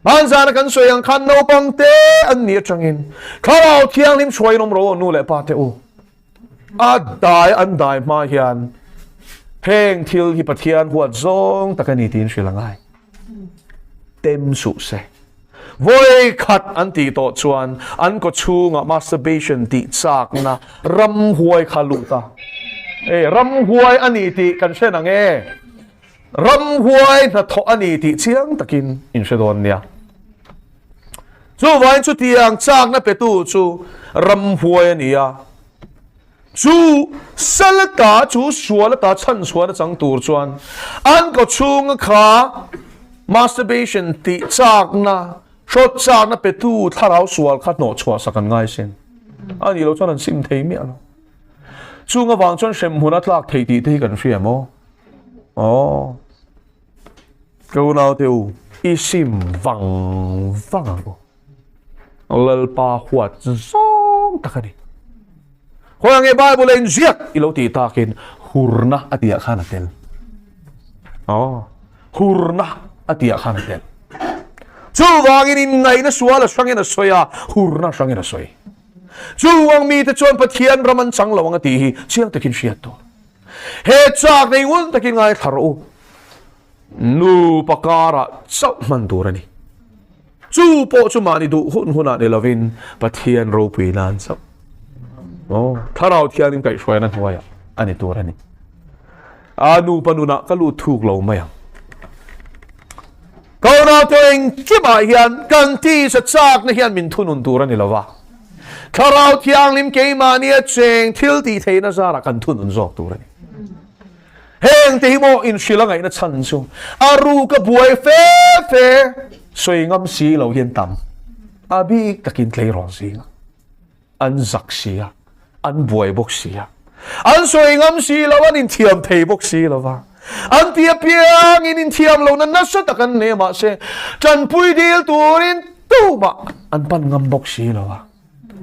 Hmanzana kan sawi ang khan naupang te an nih atangin Thlarau Thianghlim hruaiin awm rawh aw nu leh pa te u. A dai an dai hma hian heng thil hi Pathian huat zawng tak a ni tiin hrilh a ngai. Tem suh se. Vawi khat an tih tawh chuan an kaw chhungah masturbation tih chakna ramhuai kha lut a. E, ramhuai a ni tih kan hre nang e. Ramhuai hnathawh a ni tih chiang takin in hre dawn nia. Chuvangin chutiang chakna petu chu ramhuai a ni a. Chu salata chu sualata chhanchhuahna chang tur chuan an kaw chhunga kha masturbation tih chakna, hrawt chakna petu thlarau sual kha hnawhchhuah sak an ngai sin. A nih loh chuan an sim thei miah lo. Chung avang chuan hremhmun a tlak thei tih te hi kan hria maw? Aw. Ka unau te u, i sim vang vang ang u. Lalpa huat zawng tak a ni. Khawi ang nge Bible a inziak i lo tih takin hurna a tihah khan a tel. Aw, hurna a tihah khan a tel. Chuvangin inngaihna sual a hrangin a sawi a, hurna hrangin a sawi. Chuvang mite chuan Pathian ram an chang lo ang a tih hi chiang takin hriat tur. He chak nei ngun takin ngaithla rawh u. Nupa karah chauh hman tur a ni. Chu pawh chu mahni duh hun hunah ni lovin Pathian ropui nan chauh. Aw, Thlarau Thianghlim kaihhruaina hnuaiah a ni tur a ni. A nupa nunah ka lut thuk lo mai ang. Ka unaute engkimah hian kan tisa chakna hian min thunun tur a ni lova. Thlarau Thianghlim keimahnia cheng thil tih theihna zarah kan thunun zawk tur a ni. Heng te hi maw inhrilh a ngaihna chhan chu a ruka buai fe fe sawi ngam si lo hian tam a bik takin tleirawl zinga an zak si a, an buai bawk si a, an sawi ngam si lo, an inthiam thei bawk si lo va, an ti apiangin inthiam lohna nasa tak an nei a, mahse tanpui dil turin tumah an pan ngam bawk si lo a,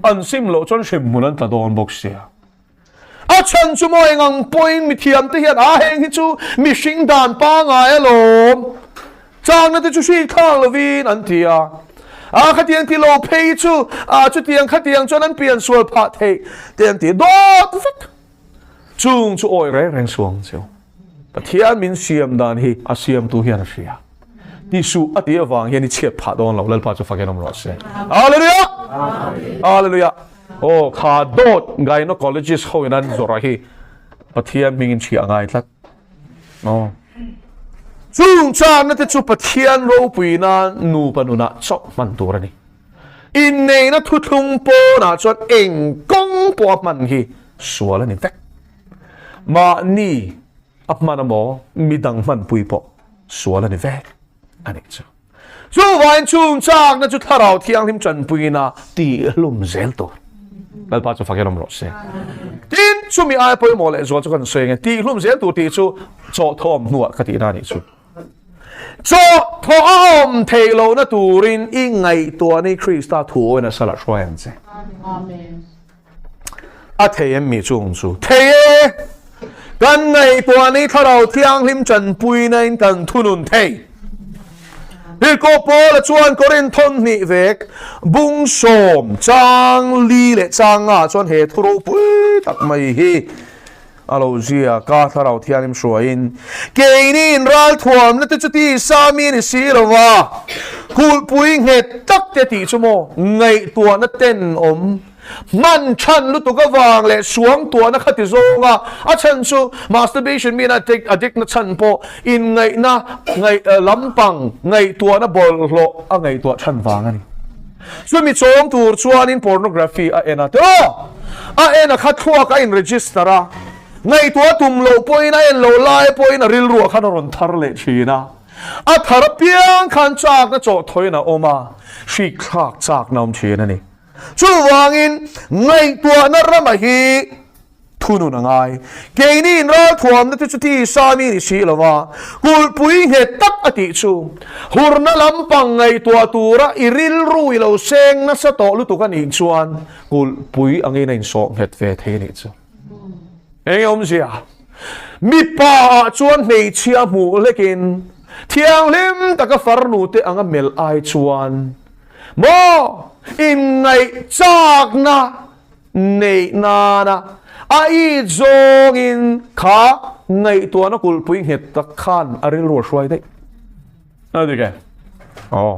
an sim loh chuan hremhmun an tla dawn bawk si a. A chhan chu maw eng ang pawhin mithiam te hian a heng hi chu mihring dan pangai alawm, changna te chu hri thlak lovin an ti a. A khatiang ti lo phei chu a chutiang khatiang chuan an pian sual phah theih te an ti dawt vek. Chung chu awi reng reng suang cheu. Pathian min siam dan hi a siamtu hian a hria. Ti suh a tih avang hian i chhiat phah dawn lo, Lalpa chu fakin awm rawh se. Hallelujah! Hallelujah! Aw kha dawt gynecologist ho in an zawrh a hi Pathian hmingin hria ngai tlat. Aw. Chung chakna te chu Pathian ropui nan nupa nunah chauh hman tur a ni. Inneihna thuthlung pawnah chuan eng kawng pawh a hman hi sual a ni vek. Mahni a hman amaw midang hmanpui pawh sual a ni vek a nih chu. Chuvain chung chakna chu Thlarau Thianghlim tanpuina tihhlum zel tur. Lalpa chu fakin awm rawh se. Tin, chumi aia pawimawh leh zual chu kan sawi ange. Tihhlum zel tur tih chu chawhthawh awm hnuah ka tihna a nih chu. Chawhthawh a awm theih lohna turin i ngaihtuah ni Krista thu awina salah hruai ang che. Amen. A thei em mi chung chu? Thei e! Kan ngaihtuah ni Thlarau Thianghlim tanpuina in kan thunun thei. Tirhkoh Paula chuan Korinth thawmhnih vek bung sawm chang li leh chang nga chuan he thu ropui tak mai hi a lo ziak a, Thlarau Thianghlim hruaiin, Keini in ralthuamna te chu tisa mi a ni si lo va, kulhpui nghet tak te tih chu maw ngaihtuahna tenawm. Hman chhan lutuk avang leh suangtuahna kha ti zawng a, a chhan chu masturbation mi ina addict na chhan pawh inngaihna ngaih lampang ngaihtuahna bawlhhlawh a ngaihtuah chhan vang a ni. Chumi chawm tur chuanin pornography a en a tiraw? A en a kha thluak a in register a, ngaihtuah tum loh pawhin a en loh lai pawhin a rilruah khan a rawn thar leh thin a. A thar apiang khan chakna chawhthawiin a awm a, hrikthlak chakna awm thin a ni. Chuvangin ngaihtuahna rama hi thunun a ngai. Keini inralthuamna te chu tisa mi ni si lova, kulhpui nghet tak a tih chu. Hurna lampang ngaihtuah tura i rilru i lo seng nasa tawh lutuk a nih chuan kulhpui angin a insawh nghet ve thei a nih chu. Enge awmzia? Mipa ah chuan hmeichhia hmuh hlekin thianghlim taka farnu te anga melh ai chuan Maw inngaih chakna neih nana a it zawngin kha ngaihtuahna kulhpui nghet tak khan a rilru a hruai daih. A dik e. Aw.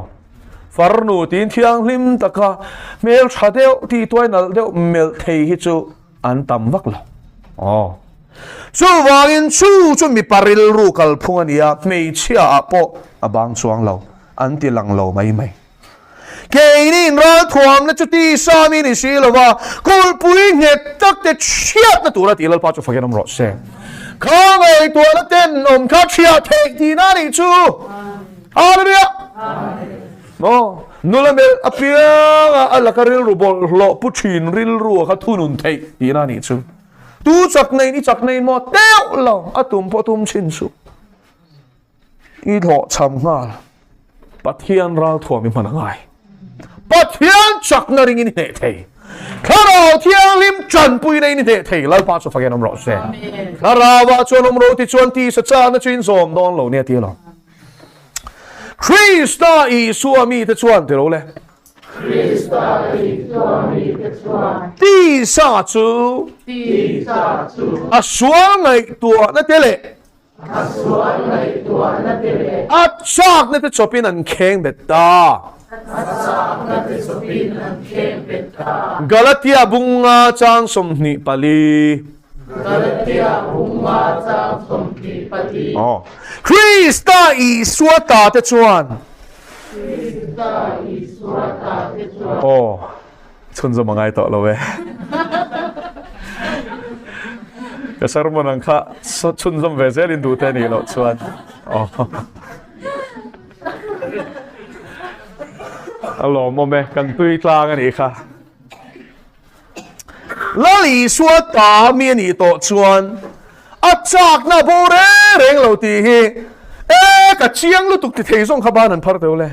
Farnu tiin thianghlim taka hmel tha deuh tih tuai nalh deuh melh thei hi chu an tam vak lo. Aw. Chuvangin chu chu mipa rilru kalphung a nia, hmeichhia ah pawh a bang chuang lo. An ti lang lo mai mai. Keini inralthuamna chu tisa mi ni si lo va, kulhpui nghet tak te chhiatna tura tih Lalpa chu fakin awm rawh se. Kha ngaihtuahna tenawm kha chhiah theih tihna a nih chu. Hallelujah! Maw? Nula melh apianga a laka rilru bawlhhlawh pu thin rilru a kha thunun theih tihna a nih chu. Tu chak neiin i chak neiin maw? Teuh lo! A tum pawh tum chhin suh. I hlawhchham nghal. Pathian ralthuam i hman a ngai. Pathian chakna ringin i hneh thei. Thlarau Thianghlim tanpuina in i hneh thei. Lalpa chu fakin awm rawh se. Thlarauah chuan awm rawh ti chuan tisa chakna chu in zawm dawn lo nia ti lo. Krista Isua mite chuan ti lo le. Krista Isua mite chuan. Tisa chu. Tisa chu. A sual ngaihtuahna te leh. A sual ngaihtuahna te leh. A chakna te chawpin an kheng bet ta. A chakna te chawpin an kheng bet ta. Galatia bunga chang 24. Galatia bunga chang 24. Aw. Krista Isua ta te chuan. Krista Isua ta te chuan. Aw. Chhunzawm a ngai tawh lo e. Ka sermon ang kha chhunzawm ve zel in duh te nih loh chuan. Aw. A lawmawm e, kan tui tlang a nih kha. Lal Isua ta mi a nih tawh chuan A chakna bo reng reng lo tih hi e ka chiang lutuk ti thei zawng kha ban an phar teuh le.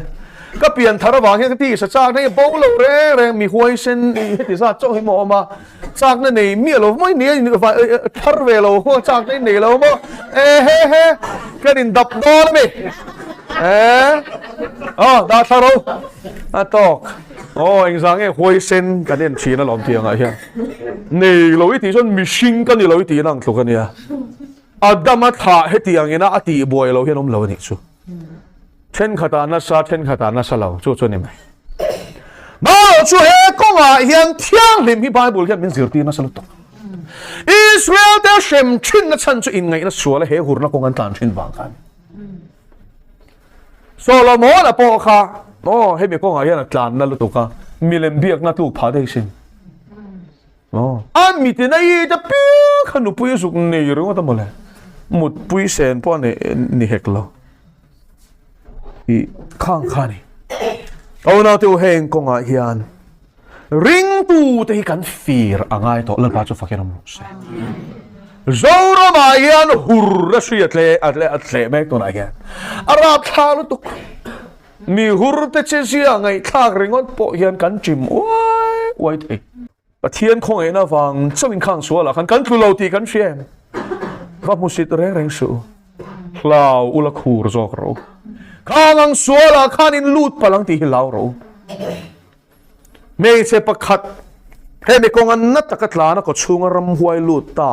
Ka pian thar avang hian ka tisa chakna hi bo lo reng reng mi huaisen heti zat chauh hi maw awm a, chakna nei miah lo maw ni a thar ve lo maw chakna hi nei lo maw e he he kan in dap dawn a mi e aw dah thla ro a tawk aw engzah nge huaisen kan en thin alawm tih angah hian. Nei lo i tih chuan mihring ka ni lo i tih in ang tluk a nia. Adama thlah heti ang ina a tih buai lo hian awm lo a nih chu. Thenkhatah nasa, thenkhatah nasa lo, chu chu a ni mai. Marawh chu he kawngah hian thianghlim hi Bible hian min zirtir nasa lutuk. Israel te hrem thinna chhan chu inngaihna suala he hurna kawng an tlan thin vang kha a ni. Solomon-a pawh kha aw hemi kawngah hian a tlanna lutuk a, milem biakna tluk phah daih sin. Aw a mitin a it apiang kha nupui a zuk nei ringawt a mawle. Mutpui sen pawh a nei ni hek lo. I khang kha ni. Ka unaute u heng kawngah hian Ringtute hi kan fir a ngai tawh Lalpa chu fakin awm rawh se. Zoramah hian hur a hria tle a tle a tleh mek tunah hian a rapthlak lutuk. Mi hur te che zia ngaihthlak ringawt pawh hian kan chim uai uai thei. Pathian khawngaihna vang chauhin khang sualah khan kan tlu lo tih kan hria em? Va hmusit reng reng suh u. Hlau ula khur zawk rawh u. Khang ang sualah khan in lut palh ang tih hi hlau rawh u. Hmeichhe pakhat hemi kawnga na taka tlana kaw chhunga ramhuai lut ta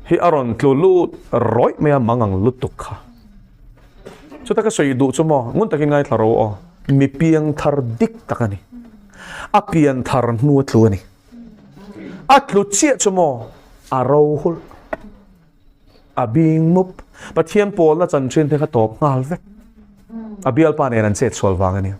hi a rawn tlu lut rawih mai a, mang ang lutuk kha. Chuta ka sawi duh chu maw, ngun takin ngaithla ro aw, mi piang thar dik tak a ni. A pian thar hnu a tlu a ni. A tlu chiah chu maw a ro hulh. A bing mup. Pathian pawlna chanchin te kha tawp nghal vek. A bialpa nen an chet sual vang a nia.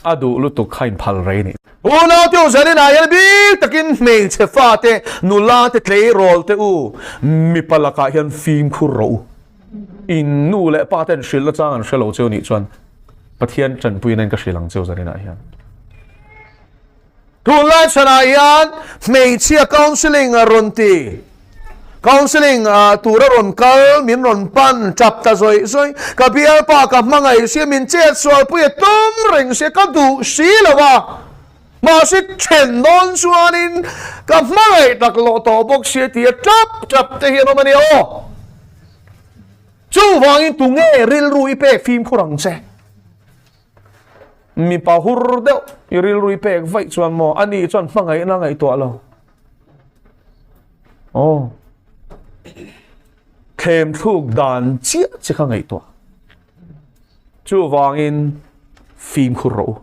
A duh lutuk kha inphal rei a ni. Unau te u zanin ah hian bik takin hmeichhe fate, nula te, tleirawl te u mipa lakah hian fimkhur rawh u. In nu leh pa ten hrilhna chang an hre lo cheu nih chuan Pathian tanpuina in ka hrilh ang cheu zanin ah hian. Tunlai chhanah hian hmeichhia counselling a rawn ti. Counselling tura rawn kal, min rawn pan tap ta zawih zawih. Ka bialpa ka hmangaih sia, min chet sualpui a tum reng sia, ka duh si lo a. Mahse then dawn chuanin ka hmangaih tak loh tawh bawk sia tia tap tap te hian awm a nia aw. Chuvangin tunge rilru i pek fimkhur ang che? Mipa hur deuh i rilru i pek vaih chuan maw ani chuan hmangaihna ngaihtuah lo. Aw. Thlem thluk dan chiah che kha ngaihtuah. Chuvangin fimkhur rawh u.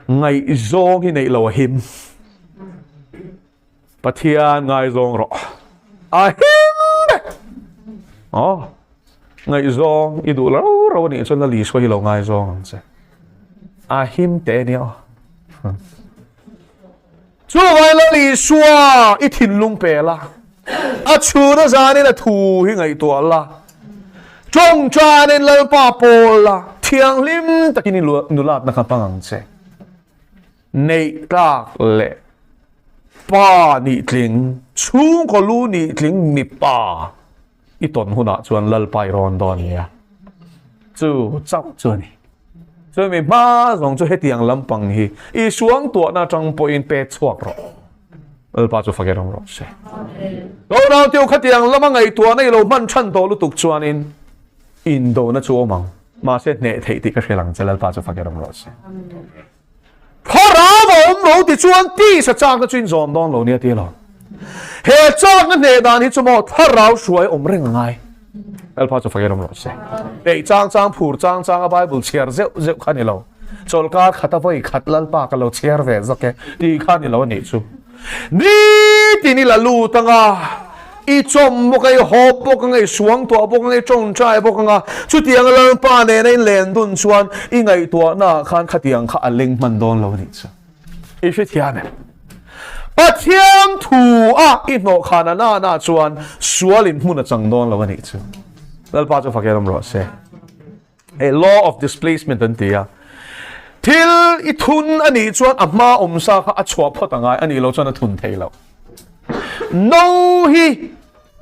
Ngaihzawng hi neih lo a him. Pathian ngaizawng rawh. A him vek. Aw. Ngaihzawng i duh lo ro anih chuan Lal Isua hi lo ngaizawng ang che. A him teh ania aw. Chuvai Lal Isua i thinlung pe la. A chhun a zanin a thu hi ngaihtuah la. Tawngtanin Lalpa pawl la. Thianghlim takin i nulatna kha hmang ang che. Neih tlak leh pa nih tling, chhungkaw lu nih tling mipa i tawn hunah chuan Lalpa i rawn dawn nia. Chu chauh chu a ni. Chumi hma zawng chu hetiang lampang hi i suangtuahna atang pawhin pek chhuak rawh. Lalpa chu fak erawh rawh se. Lo nauteu khatiang lama ngaihtuahna i lo hman than tawh lutuk chuanin Indona chu awm ang, mahse hneh theih tih ka hre lang che Lalpa chu fak erawh rawh se. Thlarau a awm lo ti chuan tisa chakna chu in zawm dawn lo nia ti alawm. He chakna hneh dan hi chu maw thlarau hruai awm reng a ngai. Lalpa chu fak erawh rawh se. Peih chang chang phur chang chang a Bible chhiar zeuh zeuh kha ni lo. Chawlhkar khata vawi khat Lalpa ka lo chhiar ve zawk e tih kha ni lo a nih chu. Nitin i la lut anga, i chawm bawk a, i hawp bawk anga, i suangtuah bawk anga, i tawngtai bawk anga, chutianga Lalpa nena in len dun chuan i ngaihtuahnaah khan khatiang kha a leng hman dawn lo a nih chu. I hrethiam em? Pathian thu a i hnawhkhana nana chuan sualin hmun a chang dawn lo a nih chu. Lalpa chu fak erawm rawh se. Hei law of displacement an ti a, thil i thun a nih chuan a hma awm sa kha a chhuah phawt a ngai a nih loh chuan a thun thei lo. No hi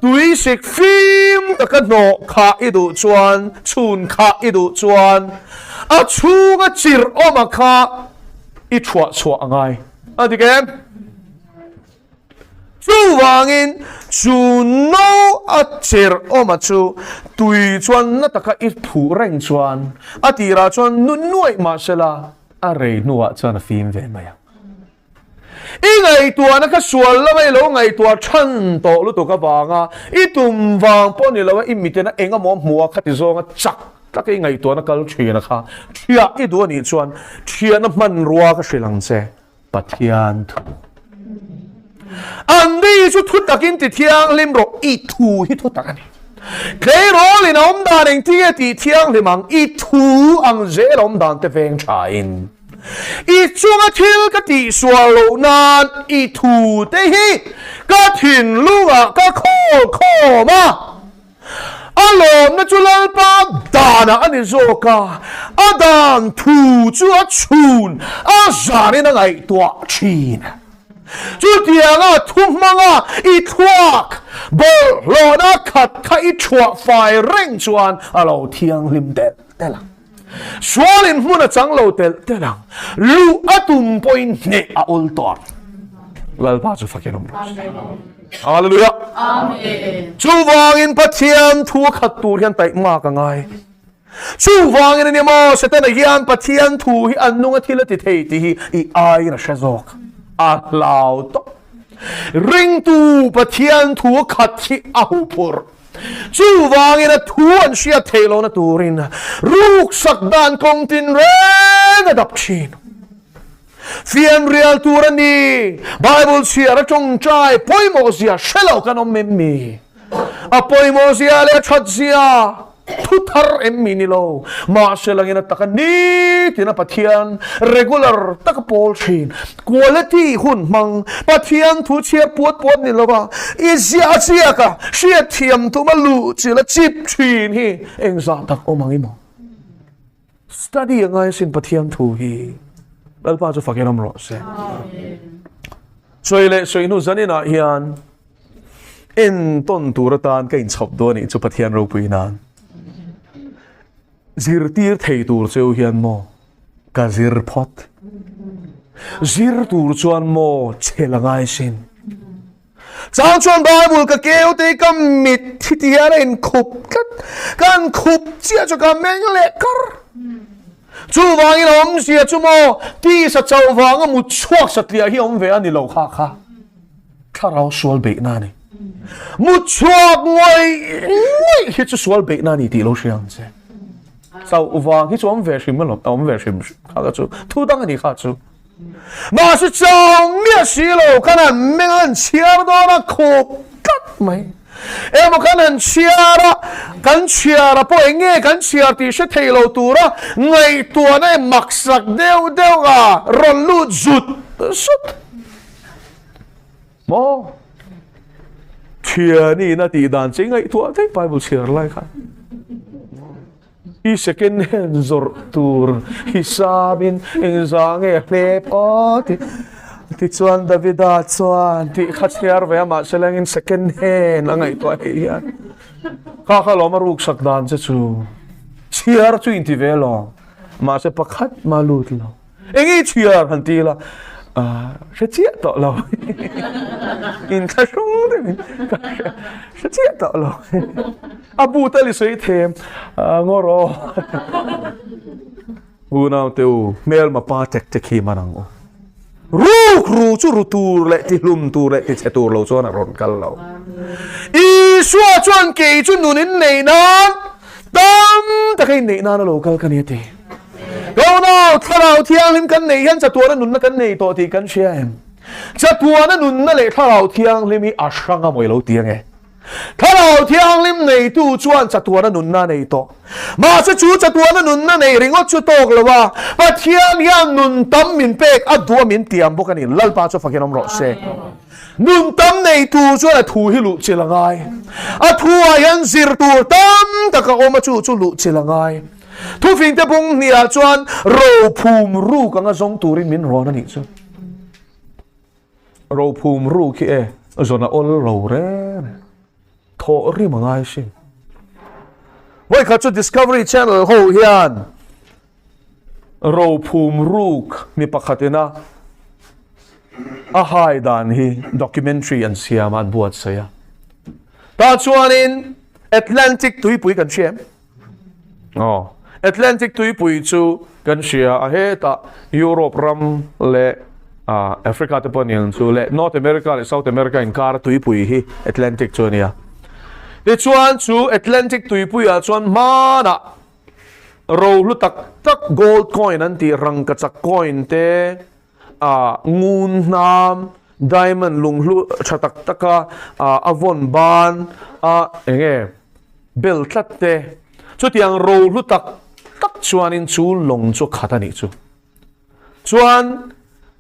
tui sik fim taka hnawh khah i duh chuan, chhun khah i duh chuan a chhunga chirh awma kha i thuah chhuah a ngai a dik em? Chuvangin, chu no a cherh awma chu tui chuan na taka i phuh reng chuan a tirah chuan nu nuaih mah sela a rei hnuah chuan a fim ve mai ang. I ngaihtuahna kha sual lama i lo ngaihtuah than tawh lutuk avanga i tum vang pawh ni loa i mitena eng emaw hmuha khati zawnga chak taka i ngaihtuahna kal thina kha thiah i duh anih chuan thiahna hmanrua ka hrilh ang che. Pathian thu. Anni chu thu takin ti thianghlim rawh, i thu hi thu tak a ni. Tleirawlin a awm dan engtin nge tih thianghlim ang, i thu ang zel a awm dan te veng thain. I chunga thil ka tihsual loh nan i thu te hi ka thinlungah ka khawl khawm a. A lawmna chu Lalpa danah a ni zawk a, a dan thu chu a chhun a zanin a ngaihtuah thin. Chutianga thu hmanga i thluak bawlhhlawhna khat kha i chhuah fai reng chuan a lo thianghlim telh telh ang. Sualin hmun a chang lo telh telh ang. Luh a tum pawhin hneh a awl tawh ang. Lalpa chu fakin awm rawh se. Hallelujah. Amen. Chuvangin Pathian thu a khat tur hian taihmak a ngai. Chuvangin ani maw Setana hian Pathian thu hi an nunga thil a ti thei tih hi i aiin a hre zawk. A hlau tawp. Ringtu Pathian thu a khat hi a huphurh. Chuvangin a thu an hriat theih lohna turin ruksak dan kawng tin reng a dap thin. Fianrial tur a ni. Bible chhiar a tawngtai pawimawh zia hre lo kan awm em mi? A pawimawh zia leh a that zia thu thar em mi ni lo. Mahse langin a taka nitin a Pathian regular taka pawl thin. Quality hun hmang Pathian thu chhiar puat puat ni lova i ziah a ziak a hriatthiam tuma luh chilh a chip thin hi engzah tak awm ang i maw? Study a ngai asin Pathian thu hi. Lalpa chu fakin awm rawh se. Sawi leh sawi hnu zaninah hian entawn tur atan ka inchhawp dawn anih chu Pathian ropui nan. Zirtir thei tur cheu hian maw ka zir phawt. Zir tur chuan maw chhel a ngai sin. Chang chuan Bible ka keu te ka mit thi ti hian a inkhup tlat. Kan khup chiah chu ka meng leh kar. Chuvangin a awmzia chu maw tisa chauh vanga mut chhuak satliah hi awm ve a ni lo kha kha. Thlarau sual beihna a ni. Mut chhuak ngawih ngawih hi chu sual beihna a ni tih lo hria ang che. Chauh vang hi chu awm ve hrim alawm, a awm ve hrim kha kha chu thu dang a ni kha chu. Mahse chau miah si lo khan an meng an chhiar dawn a khup tlat mai. Emaw khan an chhiar a, kan chhiar a pawh eng nge kan chhiar tih hre thei lo tura ngaihtuahna e maksak deuh deuh a rawn lut zut zut. Maw? Thianina tih dan che ngaihtuah daih Bible chhiar lai khan. I second hand zawrh tur hisapin engzah nge hlep aw ti tichuan Davida chuan tih kha chhiar ve a mahse lengin second hand a ngaihtuah hei hian kha kha lawm a ruksak dan che chu chhiar chu inti ve lo mahse pakhat mah lut lo. Eng i chhiar han ti la, hre chiah tawh lo. Inthlahrung deuhin ka hre chiah tawh lo. A bu tal i sawi them ngawr aw. Unau te u, hmelma pa tek tek hi man ang u. Ruk ru chu ru tur leh ti hlum tur leh ti chhe tur lo chuan a rawn kal lo. Isua chuan kei chu nun in nei nan tam taka in neih nan a lo kal ka ni a ti. Unau, Thlarau Thianghlim kan neih hian chatuana nunna kan nei tawh tih kan hria em? Chatuana nunna leh Thlarau Thianghlim hi a hrang a mawi lo ti ange. Thlarau Thianghlim neitu chuan chatuana nunna a nei tawh. Mahse chu chatuana nunna nei ringawt chu tawk lo a, Pathian hian nun tam min pek a duh a min tiam bawk a ni. Lalpa chu fakin awm rawh se. Nun tam neitu chuan a thu hi luh chilh a ngai. A thu-ah hian zir tur tam tak a awm a, chu chu luh chilh a ngai. Thufingte bung hniah chuan rophum ruk anga zawng turin min rawn a nih chu. Rophum ruk hi e zawn a awl ro reng reng. Thawh rim a ngai hrim. Vawikhat chu Discovery Channel ho hian rophum ruk mi pakhat ina a hai dan hi documentary an siam a, an buatsaih a. Tah chuanin Atlantic tuipui kan hria em? Aw, Atlantic tuipui chu kan hria a hetah Europe ram leh Africa te pawh aniang chu leh North America leh South America inkar tuipui hi Atlantic chu a nia. Tichuan chu Atlantic tuipuiah chuan hmanah rohlu tak tak gold coin an tih rangkachak coin te ngun hnam diamond lunghlu tha tak taka a vawn ban a enge bel tlat te chutiang rohlu tak tak chuanin chu lawng chu khat a nih chu. Chuan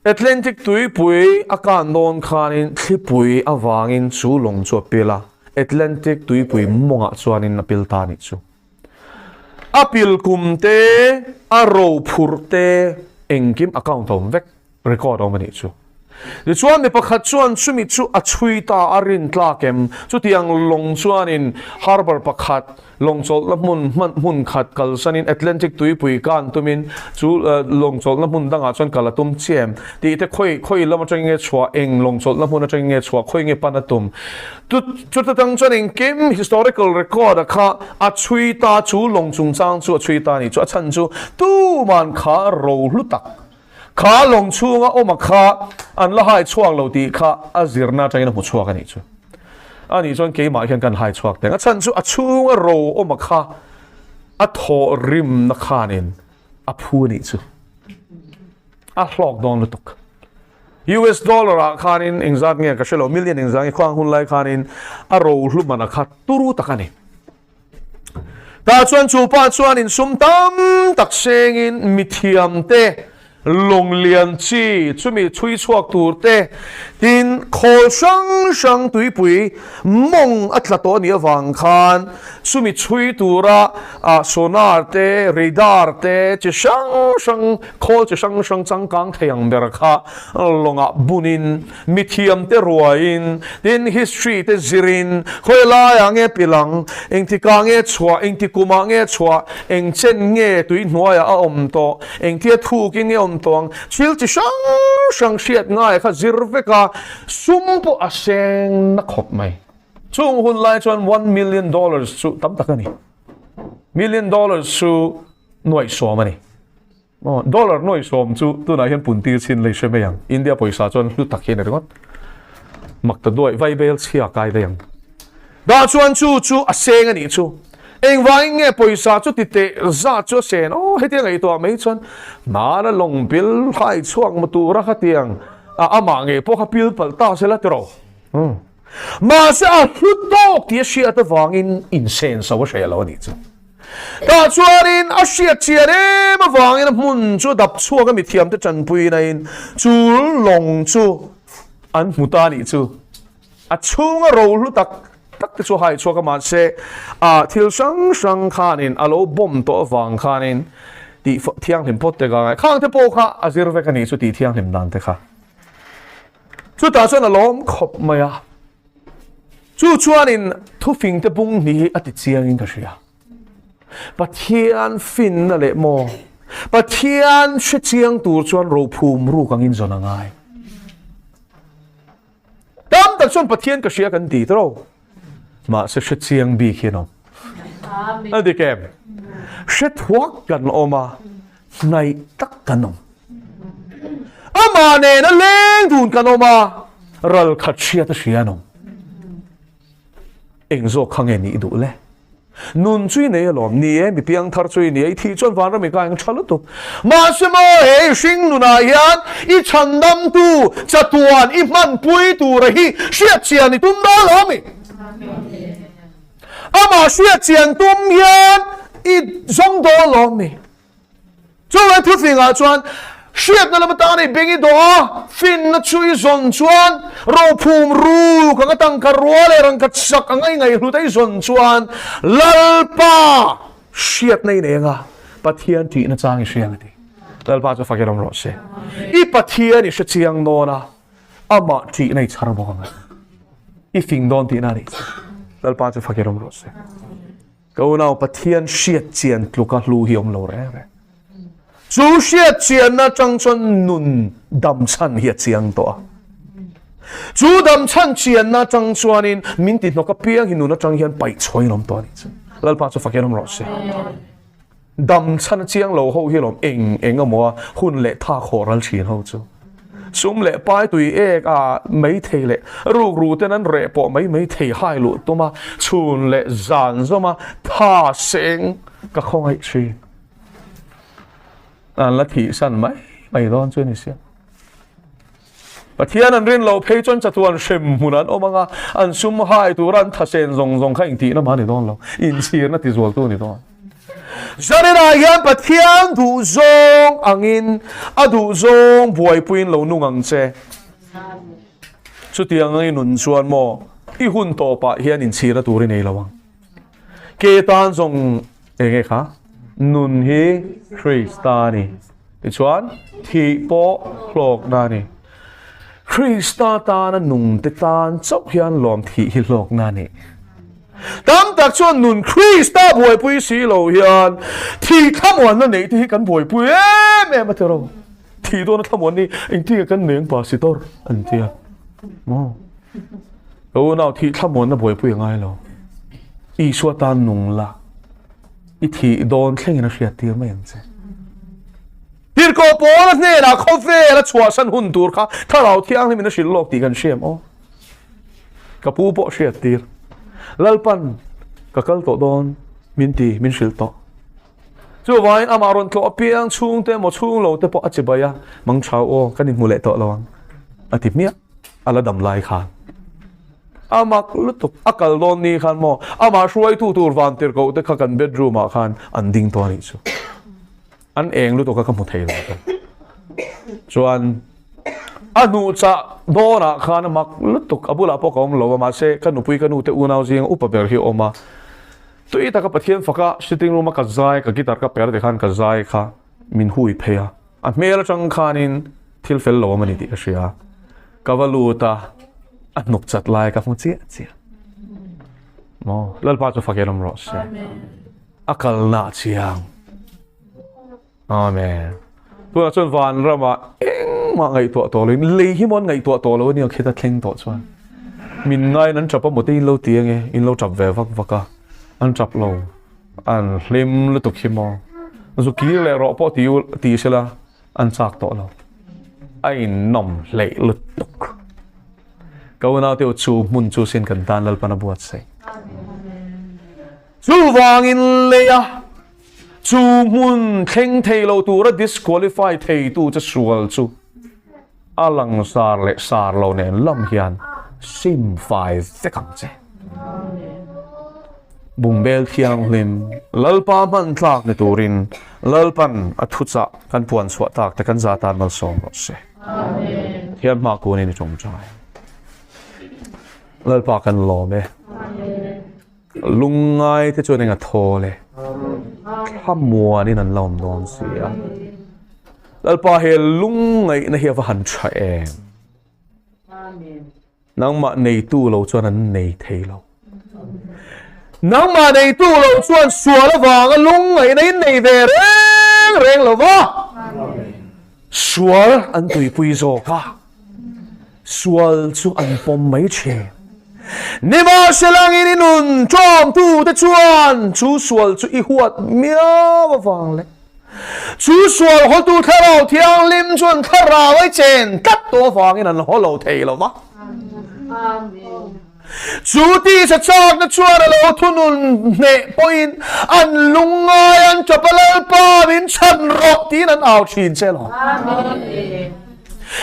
Atlantic tuipui a kan dawn khanin thlipui avangin chu lawng chu a pil a, Atlantic tuipui mawngah chuanin a pil ta a nih chu. A pil kum te, a ro phurh te engkim account a awm vek, record a awm a nih chu. Tichuan mi pakhat chuan chumi chu a chhui ta a rin tlak em? Chutiang lawng chuanin harbour pakhat lawng chawlhna hmun hman hmun khat kalsanin Atlantic tuipui kan tumin chu lawng chawlhna hmun dangah chuan kal a tum chiah em? Tih te khawi khawi lam atangin nge chhuah eng lawng chawlhna hmun atangin nge chhuah khawi nge pan a tum? Chuta tang chuan engkim historical record a kha a chhui ta chu lawng chungchang chu a chhui ta a ni chu a chhan chu tuman kha ro hlu tak Kha lawng chhunga awm a kha an la hai chhuak lo tih kha a zirna atangin a hmu chhuak a nih chu. A nih chuan keimah hian kan hai chhuak teng. A chhan chu a chhunga ro awm a kha a thawh rimna khanin a phu a nih chu. A hlawk dawn lutuk. US dollar ah khanin engzat nge ka hrelo, million engzat nge khuang hun lai khanin a rohlu man a kha turu tak a ni. Tah chuan chu pa chuanin sum tam tak sengin mithiam te, lawng lian chi chumi chhui chhuak tur te, tin khawl hrang hrang tuipui mawng a tla tawh a nih avang khan chumi chhui tura sonar te, radar te chi hrang hrang, khawl chi hrang hrang changkang thei ang ber kha lawngah bunin Mithiam te ruaiin, tin history te zirin, khawi laiah nge pilang, engtikah nge chhuah, engti kumah nge chhuah, eng chen nge tui hnuaiah a awm tawh, engtia thukin nge awm tawh ang, thil chi hrang hrang hriat ngaia kha zir vek a, sum pawh a seng na khawp mai. Chung hun lai chuan one million dollars chu tam tak a ni. Million dollars chu nuaihsawm a ni. Aw, dollar 70 chu tunah hian pun tir chhin lei hre mai ang. India pawisa chuan hlu tak hian a ringawt. Mak ta duai vai bel chhia kai daih ang. Dah chuan chu chu a seng a nih chu. Engvangin nge pawisa chu ti teh zat chu a sen? Aw, hetiang ngaihtuah mai chuan hmana lawng pil hai chhuak maw tura khatiang a amah ngei pawh kha pil palh ta se la ti ro. Mahse a hlu tawk tih a hriat avangin insen so a hreh lo a nih chu. Tah chuanin a hriat chian em avangin a hmun chu dap chhuak a mithiamte tanpuinain chu lawng chu an hmu ta a nih chu. A chhunga rohlu tak tak te chu hai chhuak a mahse a thil hrang hrang khanin a lo bomb tawh avang khanin tih thianghlim phawt te ka ngai. Khang te pawh kha a zir vek a nih chu tih thianghlim dan te kha. Chutah chuan a lawm khawp mai a. Chu chuanin thufingte bung hnih hi a ti chiangin ka hria. Pathian finna leh maw, Pathian hre chiang tur chuan rophum ruk angin zawn a ngai. Tam tak chuan Pathian ka hria kan ti tawh. Mahse hre chiang bik hi an awm. A dik em? Hre thuak kan awm a, hnaih tak kan awm. Amah nena leng dun kan awm a, ral khat hriat a hria an awm. Eng zawk kha nge nih duh le? Nun chu i nei alawm, ni e, mi piangthar chu i ni e, i thih chuan vanram i kai ang tha lutuk. Mahse maw he i hring nunah hian i chhandamtu chatuan i hmanpui tura hi hriatchian i tum dawn lo ami? Amah hriatchian tum hian i zawng dawn lo ami? Chuvang thufingah chuan hriatna lam atana i beng i dawh a, finna chu i zawn chuan rophum ruk anga tangka rua leh rangka chak anga i ngaihhlut a i zawn chuan Lalpa hriatna i nei anga Pathian tihna chang i hria ang a ti. Lalpa chu fakin awm rawh se. I Pathian i hre chiang dawn a, amah tihna i chhar bawk ang a. I fing dawn tihna a nih chu. Lalpa chu fakin awm rawh se. Ka unau Pathian hriat chian tluka hlu hi awm lo reng reng. Chu hriat chianna atang chuan nun dam chhan hi a chiang tawh a. Chu dam chhan chianna atang chuanin min ti hnawk apiang hi nun atang hian paih chhuain awm tawh a nih chu. Lalpa chu fakin awm rawh se. Dam chhan a chiang lo ho hi lawm eng eng emaw a hun leh thak haw ral thin ho chu. Sum leh pai tui ek a mai thei leh ruk ru ten an reh pawh mai mai thei hai luh tum a, chhun leh zan zawm a tha seng ka khawngaih thin. An la thih san mai mai dawn chu a ni sia. Pathian an rin loh phei chuan chatuan hrem hmun an awm ang a, an sum hai tura an thasen zawng zawng kha engtihna mah a ni dawn lo, inchhirna tizualtu a ni dawn. Zaninah hian Pathian duhzawng angin a duhzawng buaipuiin lo nung ang che. Chutiang angin nun chuan maw i hun tawpah hian inchhirna tur i nei lo ang. Ke tan zawng eng nge kha? Nun hi Krista a ni. Tichuan thih pawh hlawkna a ni. Krista tana nungte tan chauh hian lawm thih hi hlawkna a ni. Tam tak chuan nun Krista buaipui si lo hian thih thlamuanna neih te hi kan buaipui em em a ti ro. Thih dawna thlamuan ni engtin nge kan meng pastor an ti a. Maw? Ka unau thih thlamuanna buaipui a ngai lo. Isua tan nung la i thih dawn thlengin a hriat tir mai ang che. Tirhkoh Paula hnenah khawvel a chhuahsan hun tur kha Thlarau Thianghlimin a hrilh lawk tih kan hriam aw. Ka pu pawh hriat tir. Lalpan ka kal tawh dawn min ti min hrilh tawh. Chuvangin amah rawn tlawh apiang chhungte emaw chhung lo te pawh a chibai a, Mang tha aw, kan inhmu leh tawh lo ang a ti hmiah. A la dam lai khan a mak lutuk. A kal dawn ni khan maw amah hruaitu tur vantirhkoh te kha kan bedroom ah khan an ding tawh a nih chu. An eng lutuk a ka hmu thei lo ta. Chuan a hnuh chah dawnah khan a mak lutuk a bulah pawh ka awm lo a mahse ka nupui ka nute unau zinga upa ber hi a awm a. Tui taka Pathian faka sitting room a ka zai ka guitar ka per te khan ka zai kha min hui phei a. A hmel atang khanin thil fel lo awm a ni tih ka hria. Ka va lut a, a hnuk chat lai ka hmu chiah chiah. Maw Lalpa chu fak en awm rawh se. A kalna a chiang. Amen. Tunah chuan van ramah engmah ngaihtuah tawh loin lei hi maw an ngaihtuah tawh lo ania khita thleng tawh chuan. Min ngaiin an tap a maw te in lo ti ange, in lo tap ve vak vak a, an tap lo, an hlim lutuk hi maw. Zu kir leh rawh pawh ti ti sela an chak tawh lo. A innawm hleih lutuk. Ka unaute u chu hmun chu sin kan tan Lalpan a buatsaih. Chuvangin leia chu hmun thleng thei lo tura disqualify theitu che sual chu a langsar leh sar lo nen lam hian sim fai vek ang che. Bungbel thianghlim Lalpa hman tlak ni turin Lalpan a thuchah kan puan chhuah tak te kan za tan malsawm rawh se. Thian hma kunin i tawngtai. Lalpa kan lawm e. Lungngai te chuan eng a thawl e. Thlamuanin an la awm dawn si a. Lalpa he lungngaihna hi a va han tha em. Nangmah neitu lo chuan an nei thei lo. Nangmah neitu lo chuan sual avanga lungngaihna in nei ve reng reng lo va. Sual an tuipui zawk a. Sual chu an pawm mai thin. Nimahselangin i nun ṭawmtute chuan chu sual chu i huat miau avang leh chu sual hawtu Thlarau Thianghlim chuan thlarau ai chen tlat tawh avangin an haw lo thei lo va. Chu tisa chakna chuan a lo thunun hneh pawhin an lungngai an ṭap a, Lalpa min chhan rawh tiin an au ṭhin che lo.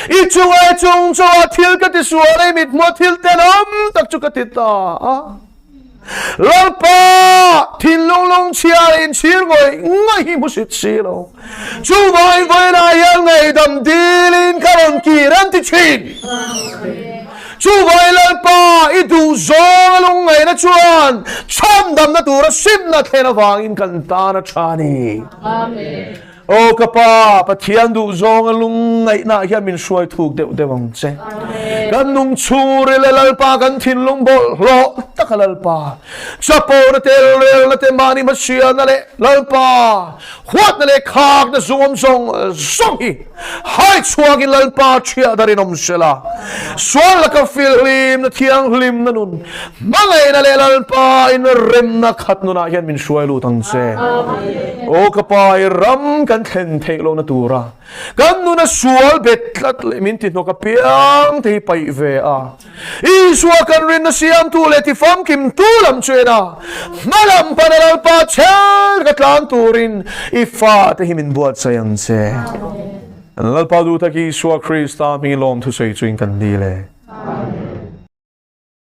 I chunga i chung chunga thil ka ti sual a, i mithmuha thil tenawm tak chu ka ti ta a. Lalpa, thinlung lungchhia leh inchhir ngawih ngawih hi hmusit si lo. Chuvangin vawiinah hian ngaihdam dilin ka rawn kir an ti thin. Chuvangin Lalpa, i duh zawnga lungngaihna chuan chhandamna tura simna thlen avangin kan tan a tha a ni. Aw ka Pa, Pathian duh zawnga lungngaihnaah hian min hruai thuk deuh deuh ang che. Kan nung chhungril leh Lalpa kan thinlung bawlhhlawh taka Lalpa, chapona te, relna te, mahni hmasialna leh Lalpa huatna leh khakna zungawm zawng zawng hi hai chhuakin Lalpa ṭhiah darin awm sela. Sual laka filhlimna thianghlimna nun Hmangaihna leh Lalpa in remna khat nunah hian min hruai lut ang che. Aw ka Pa, i ram kan thlen theih lohna tura kan nuna sual bet tlat leh min tihnawk apiang te hi paih ve a. Isua kan rinna siamtu leh tifamkimtu lam chu en a, hmalam pana Lalpa chhel ka tlan turin i fate hi min buatsaih ang che. Lalpa duh tak Isua Krista hming lawmthusawi chuin kan ni le.